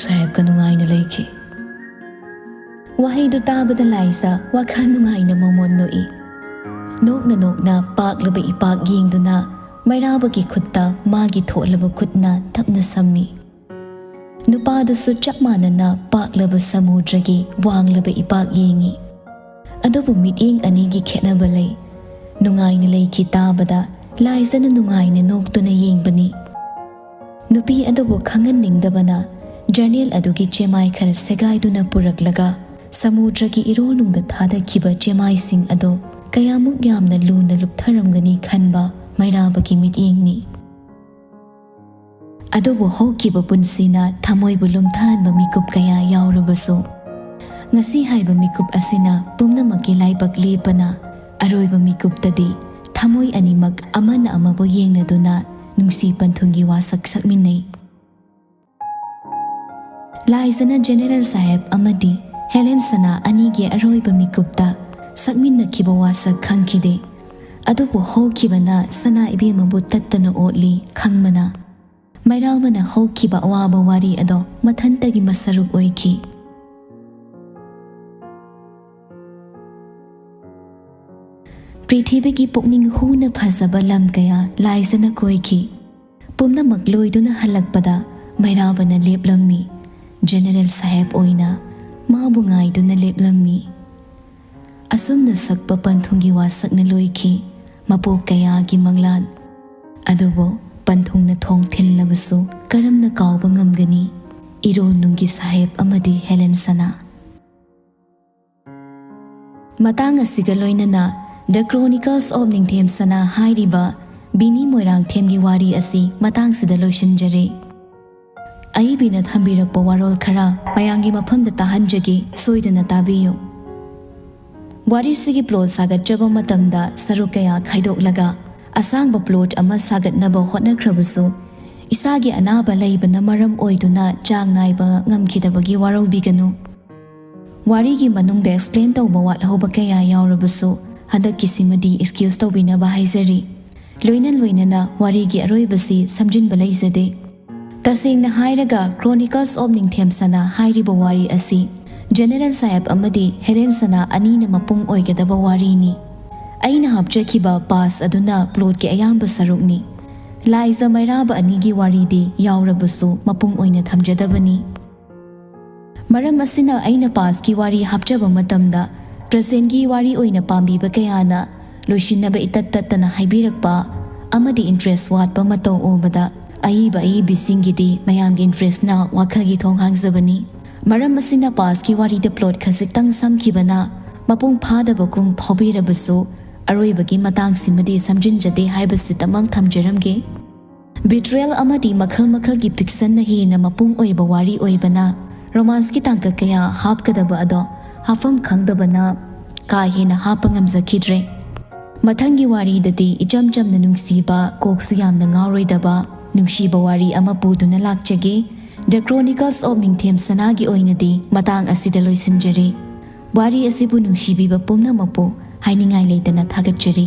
ꯁꯥꯍꯦꯕꯀ ꯅꯨꯡꯉꯥꯏꯅ ꯂꯩꯈꯤ꯫" ꯋꯥꯍꯩꯗꯨ ꯇꯥꯕꯗ ꯂꯥꯏꯖ ꯋꯥꯈꯜ ꯅꯨꯡꯉꯥꯏꯅ ꯃꯃꯣꯟ ꯅꯣꯛꯏ꯫ ꯅꯣꯛꯅ ꯅꯣꯛꯅ ꯄꯥꯛꯂꯕ ꯏꯄꯥꯛ ꯌꯦꯡꯗꯨꯅ ꯃꯩꯔꯥꯕꯒꯤ ꯈꯨꯠꯇ ꯃꯥꯒꯤ ꯊꯣꯠꯂꯕ ꯈꯨꯠꯅ ꯇꯞꯅ ꯁꯝꯃꯤ꯫ ꯅꯨꯄꯥꯗꯨꯁꯨ ꯆꯞ ꯃꯥꯟꯅꯅ ꯄꯥꯛꯂꯕ ꯁꯃꯨꯗ꯭ꯔꯒꯤ ꯋꯥꯡꯂꯕ ꯏꯄꯥꯛ ꯌꯦꯡꯏ꯫ ꯑꯗꯨꯕꯨ ꯃꯤꯠꯌꯦꯡ ꯑꯅꯤꯒꯤ ꯈꯦꯠꯅꯕ ꯂꯩ꯫ ꯅꯨꯡꯉꯥꯏꯅ ꯂꯩꯈꯤ ꯇꯥꯕꯗ ꯂꯥꯏꯖꯅ ꯅꯨꯡꯉꯥꯏꯅ ꯅꯣꯛꯇꯨꯅ ꯌꯦꯡꯕꯅꯤ꯫ ꯅꯨꯄꯤ ꯑꯗꯨꯕꯨ ꯈꯪꯍꯟꯅꯤꯡꯗꯕꯅ ꯖꯔꯅꯦꯜ ꯑꯗꯨꯒꯤ ꯆꯦꯃꯥꯏ ꯈꯔ ꯁꯦꯒꯥꯏꯗꯨꯅ ꯄꯨꯔꯛꯂꯒ ꯁꯃꯨꯗ꯭ꯔꯒꯤ ꯏꯔꯣꯜꯅꯨꯡꯗ ꯊꯥꯗꯈꯤꯕ ꯆꯦꯃꯥꯏꯁꯤꯡ ꯑꯗꯣ ꯀꯌꯥꯃꯨꯛ ꯌꯥꯝꯅ ꯂꯨꯅ ꯂꯨꯞꯊꯔꯝꯒꯅꯤ ꯈꯟꯕ ꯃꯩꯔꯥꯕꯒꯤ ꯃꯤꯠꯌꯦꯡꯅꯤ꯫ ꯑꯗꯨꯕꯨ ꯍꯧꯈꯤꯕ ꯄꯨꯟꯁꯤꯅ ꯊꯃꯣꯏꯕꯨ ꯂꯨꯝꯊꯍꯟꯕ ꯃꯤꯀꯨꯞ ꯀꯌꯥ ꯌꯥꯎꯔꯕꯁꯨ, ꯉꯁꯤ ꯍꯥꯏꯕ ꯃꯤꯀꯨꯞ ꯑꯁꯤꯅ ꯄꯨꯝꯅꯃꯛꯀꯤ ꯂꯥꯏꯕꯛ ꯂꯦꯞꯄꯅ ꯑꯔꯣꯏꯕ ꯃꯤꯀꯨꯞꯇꯗꯤ ꯊꯃꯣꯏ ꯑꯅꯤꯃꯛ ꯑꯃꯅ ꯑꯃꯕꯨ ꯌꯦꯡꯅꯗꯨꯅ ꯅꯨꯡꯁꯤ ꯄꯟꯊꯨꯡꯒꯤ ꯋꯥꯁꯛ ꯁꯛꯃꯤꯟꯅꯩ꯫ ꯂꯥꯏꯖꯅ ꯖꯦꯅꯦꯔꯦꯜ ꯁꯥꯍꯦꯕ ꯑꯃꯗꯤ ꯍꯦꯂꯦꯟ ꯁꯅꯥ ꯑꯅꯤꯒꯤ ꯑꯔꯣꯏꯕ ꯃꯤꯀꯨꯞꯇ ꯁꯛꯃꯤꯟꯅꯈꯤꯕ ꯋꯥꯁꯛ ꯈꯪꯈꯤꯗꯦ꯫ ꯑꯗꯨꯕꯨ ꯍꯧꯈꯤꯕꯅ ꯁꯅꯥ ꯏꯕꯦꯝꯃꯕꯨ ꯇꯠꯇꯅ ꯑꯣꯠꯂꯤ ꯈꯪꯕꯅ ꯃꯩꯔꯥꯕꯅ ꯍꯧꯈꯤꯕ ꯑꯋꯥꯕ ꯋꯥꯔꯤ ꯑꯗꯣ ꯃꯊꯟꯇꯒꯤ ꯃꯁꯔꯨꯛ ꯑꯣꯏꯈꯤ꯫ ꯄ꯭ꯔꯤꯊꯤꯕꯤꯒꯤ ꯄꯨꯛꯅꯤꯡ ꯍꯨꯅ ꯐꯖꯕ ꯂꯝ ꯀꯌꯥ ꯂꯥꯏꯖꯅ ꯀꯣꯏꯈꯤ꯫ ꯄꯨꯝꯅꯃꯛ ꯂꯣꯏꯗꯨꯅ ꯍꯜꯂꯛꯄꯗ ꯃꯩꯔꯥꯕꯅ ꯂꯦꯞꯂꯝꯃꯤ꯫ ꯖꯦꯅꯦꯔꯦꯜ ꯁꯥꯍꯦꯕ ꯑꯣꯏꯅ ꯃꯥꯕꯨ ꯉꯥꯏꯗꯨꯅ ꯂꯦꯞꯂꯝꯃꯤ꯫ ꯑꯁꯨꯝꯅ ꯁꯛꯄ ꯄꯟꯊꯨꯡꯒꯤ ꯋꯥꯁꯛꯅ ꯂꯣꯏꯈꯤ꯫ ꯃꯄꯣꯛ ꯀꯌꯥꯒꯤ ꯃꯪꯂꯥꯟ ꯑꯗꯨꯕꯨ ꯄꯟꯊꯨꯡꯅ ꯊꯣꯡ ꯊꯤꯜꯂꯕꯁꯨ ꯀꯔꯝꯅ ꯀꯥꯎꯕ ꯉꯝꯒꯅꯤ? ꯏꯔꯣꯜꯅꯨꯡꯒꯤ ꯁꯥꯍꯦꯕ ꯑꯃꯗꯤ ꯍꯦꯂꯦꯟ ꯁꯅꯥ꯫ ꯃꯇꯥꯡ ꯑꯁꯤꯒ ꯂꯣꯏꯅꯅ The Chronicles of ꯅꯤꯡꯊꯦꯝ ꯁꯅꯥ ꯍꯥꯏꯔꯤꯕ ꯕꯤꯅꯤ ꯃꯣꯏꯔꯥꯡꯊꯦꯝꯒꯤ ꯋꯥꯔꯤ ꯑꯁꯤ ꯃꯇꯥꯡꯁꯤꯗ ꯂꯣꯏꯁꯤꯟꯖꯔꯦ꯫ ꯑꯏꯕꯤꯅ ꯊꯝꯕꯤꯔꯛꯄ ꯋꯥꯔꯣꯜ ꯈꯔ ꯃꯌꯥꯝꯒꯤ ꯃꯐꯝꯗ ꯇꯥꯍꯟꯖꯒꯦ, ꯁꯣꯏꯗꯅ ꯇꯥꯕꯤꯌꯨ꯫ ꯋꯥꯔꯤꯁꯤꯒꯤ ꯄ꯭ꯂꯣꯠ ꯁꯥꯒꯠꯆꯕ ꯃꯇꯝꯗ ꯁꯔꯨꯛ ꯀꯌꯥ ꯈꯥꯏꯗꯣꯛꯂꯒ ꯑꯁꯥꯡꯕ ꯄ꯭ꯂꯣꯠ ꯑꯃ ꯁꯥꯒꯠꯅꯕ ꯍꯣꯠꯅꯈ꯭ꯔꯕꯁꯨ, ꯏꯁꯥꯒꯤ ꯑꯅꯥꯕ ꯂꯩꯕꯅ ꯃꯔꯝ ꯑꯣꯏꯗꯨꯅ ꯆꯥꯡ ꯅꯥꯏꯕ ꯉꯝꯈꯤꯗꯕꯒꯤ ꯋꯥꯔꯧꯕꯤꯒꯅꯨ꯫ ꯋꯥꯔꯤꯒꯤ ꯃꯅꯨꯡꯗ ꯑꯦꯛꯁꯄ꯭ꯂꯦꯟ ꯇꯧꯕ ꯋꯥꯠꯍꯧꯕ ꯀꯌꯥ ꯌꯥꯎꯔꯕꯁꯨ, ꯍꯟꯗꯛꯀꯤꯁꯤꯃꯗꯤ ꯑꯦꯛꯁꯀ꯭ꯌꯨꯁ ꯇꯧꯕꯤꯅꯕ ꯍꯥꯏꯖꯔꯤ꯫ ꯂꯣꯏꯅ ꯂꯣꯏꯅꯅ ꯋꯥꯔꯤꯒꯤ ꯑꯔꯣꯏꯕꯁꯤ ꯁꯝꯖꯤꯟꯕ ꯂꯩꯖꯗꯦ꯫ ꯇꯁꯦꯡꯅ ꯍꯥꯏꯔꯒ, Chronicles of ꯅꯤꯡꯊꯦꯝ ꯁꯅꯥ ꯍꯥꯏꯔꯤꯕ ꯋꯥꯔꯤ ꯑꯁꯤ ꯖꯦꯅꯦꯔꯦꯜ ꯁꯥꯍꯦꯕ ꯑꯃꯗꯤ ꯍꯦꯂꯦꯟ ꯁꯅꯥ ꯑꯅꯤꯅ ꯃꯄꯨꯡ ꯑꯣꯏꯒꯗꯕ ꯋꯥꯔꯤꯅꯤ꯫ ꯑꯩꯅ ꯍꯥꯞꯆꯈꯤꯕ ꯄꯥꯁ ꯑꯗꯨꯅ ꯄ꯭ꯂꯣꯠꯀꯤ ꯑꯌꯥꯝꯕ ꯁꯔꯨꯛꯅꯤ꯫ ꯂꯥꯏꯖ ꯃꯩꯔꯥꯕ ꯑꯅꯤꯒꯤ ꯋꯥꯔꯤꯗꯤ ꯌꯥꯎꯔꯕꯁꯨ ꯃꯄꯨꯡ ꯑꯣꯏꯅ ꯊꯝꯖꯗꯕꯅꯤ꯫ ꯃꯔꯝ ꯑꯁꯤꯅ ꯑꯩꯅ ꯄꯥꯁꯀꯤ ꯋꯥꯔꯤ ꯍꯥꯞꯆꯕ ꯃꯇꯝꯗ ꯄ꯭ꯔꯖꯦꯟꯒꯤ ꯋꯥꯔꯤ ꯑꯣꯏꯅ ꯄꯥꯝꯕꯤꯕ ꯀꯌꯥꯅ ꯂꯣꯏꯁꯤꯟꯅꯕ ꯏꯇꯠ ꯇꯠꯇꯅ ꯍꯥꯏꯕꯤꯔꯛꯄ ꯑꯃꯗꯤ ꯏꯟꯇꯔꯦꯁ ꯋꯥꯠꯄ ꯃꯇꯧ ꯎꯕꯗ, ꯑꯏꯕ ꯑꯏꯕꯤꯁꯤꯡꯒꯤꯗꯤ ꯃꯌꯥꯝꯒꯤ ꯏꯟꯇꯔꯦꯁꯅ ꯋꯥꯈꯜꯒꯤ ꯊꯣꯡ ꯍꯥꯡꯖꯕꯅꯤ꯫ ꯃꯔꯝ ꯑꯁꯤꯅ ꯄꯥꯁꯀꯤ ꯋꯥꯔꯤꯗ ꯄ꯭ꯂꯣꯠ ꯈꯖꯤꯛꯇꯪ ꯁꯝꯈꯤꯕꯅ ꯃꯄꯨꯡ ꯐꯥꯗꯕꯒꯨꯝ ꯐꯥꯎꯕꯤꯔꯕꯁꯨ, ꯑꯔꯣꯏꯕꯒꯤ ꯃꯇꯥꯡꯁꯤꯃꯗꯤ ꯁꯝꯖꯤꯟꯖꯗꯦ ꯍꯥꯏꯕꯁꯤꯇꯃꯛ ꯊꯝꯖꯔꯝꯒꯦ꯫ ꯕꯤꯇ꯭ꯔꯦꯜ ꯑꯃꯗꯤ ꯃꯈꯜ ꯃꯈꯜꯒꯤ ꯐꯤꯛꯁꯟꯅ ꯍꯦꯟꯅ ꯃꯄꯨꯡ ꯑꯣꯏꯕ ꯋꯥꯔꯤ ꯑꯣꯏꯕꯅ, ꯔꯣꯃꯥꯟꯁꯀꯤ ꯇꯥꯡꯀꯛ ꯀꯌꯥ ꯍꯥꯞꯀꯗꯕ ꯑꯗꯣ ꯍꯥꯞꯐꯝ ꯈꯪꯗꯕꯅ ꯀꯥ ꯍꯦꯟꯅ ꯍꯥꯞꯄ ꯉꯝꯖꯈꯤꯗ꯭ꯔꯦ꯫ ꯃꯊꯪꯒꯤ ꯋꯥꯔꯤꯗꯗꯤ ꯏꯆꯝ ꯆꯝꯅ ꯅꯨꯡꯁꯤꯕ, ꯀꯣꯛꯁꯨ ꯌꯥꯝꯅ ꯉꯥꯎꯔꯣꯏꯗꯕ ꯅꯨꯡꯁꯤꯕ ꯋꯥꯔꯤ ꯑꯃ ꯄꯨꯗꯨꯅ ꯂꯥꯛꯆꯒꯦ꯫ The Chronicles of ꯅꯤꯡꯊꯦꯝ ꯁꯅꯥꯒꯤ ꯑꯣꯏꯅꯗꯤ ꯃꯇꯥꯡ ꯑꯁꯤꯗ ꯂꯣꯏꯁꯤꯟꯖꯔꯦ꯫ ꯋꯥꯔꯤ ꯑꯁꯤꯕꯨ ꯅꯨꯡꯁꯤꯕꯤꯕ ꯄꯨꯝꯅꯃꯛꯄꯨ ꯍꯥꯏꯅꯤꯡꯉꯥꯏ ꯂꯩꯇꯅ ꯊꯥꯒꯠꯆꯔꯤ꯫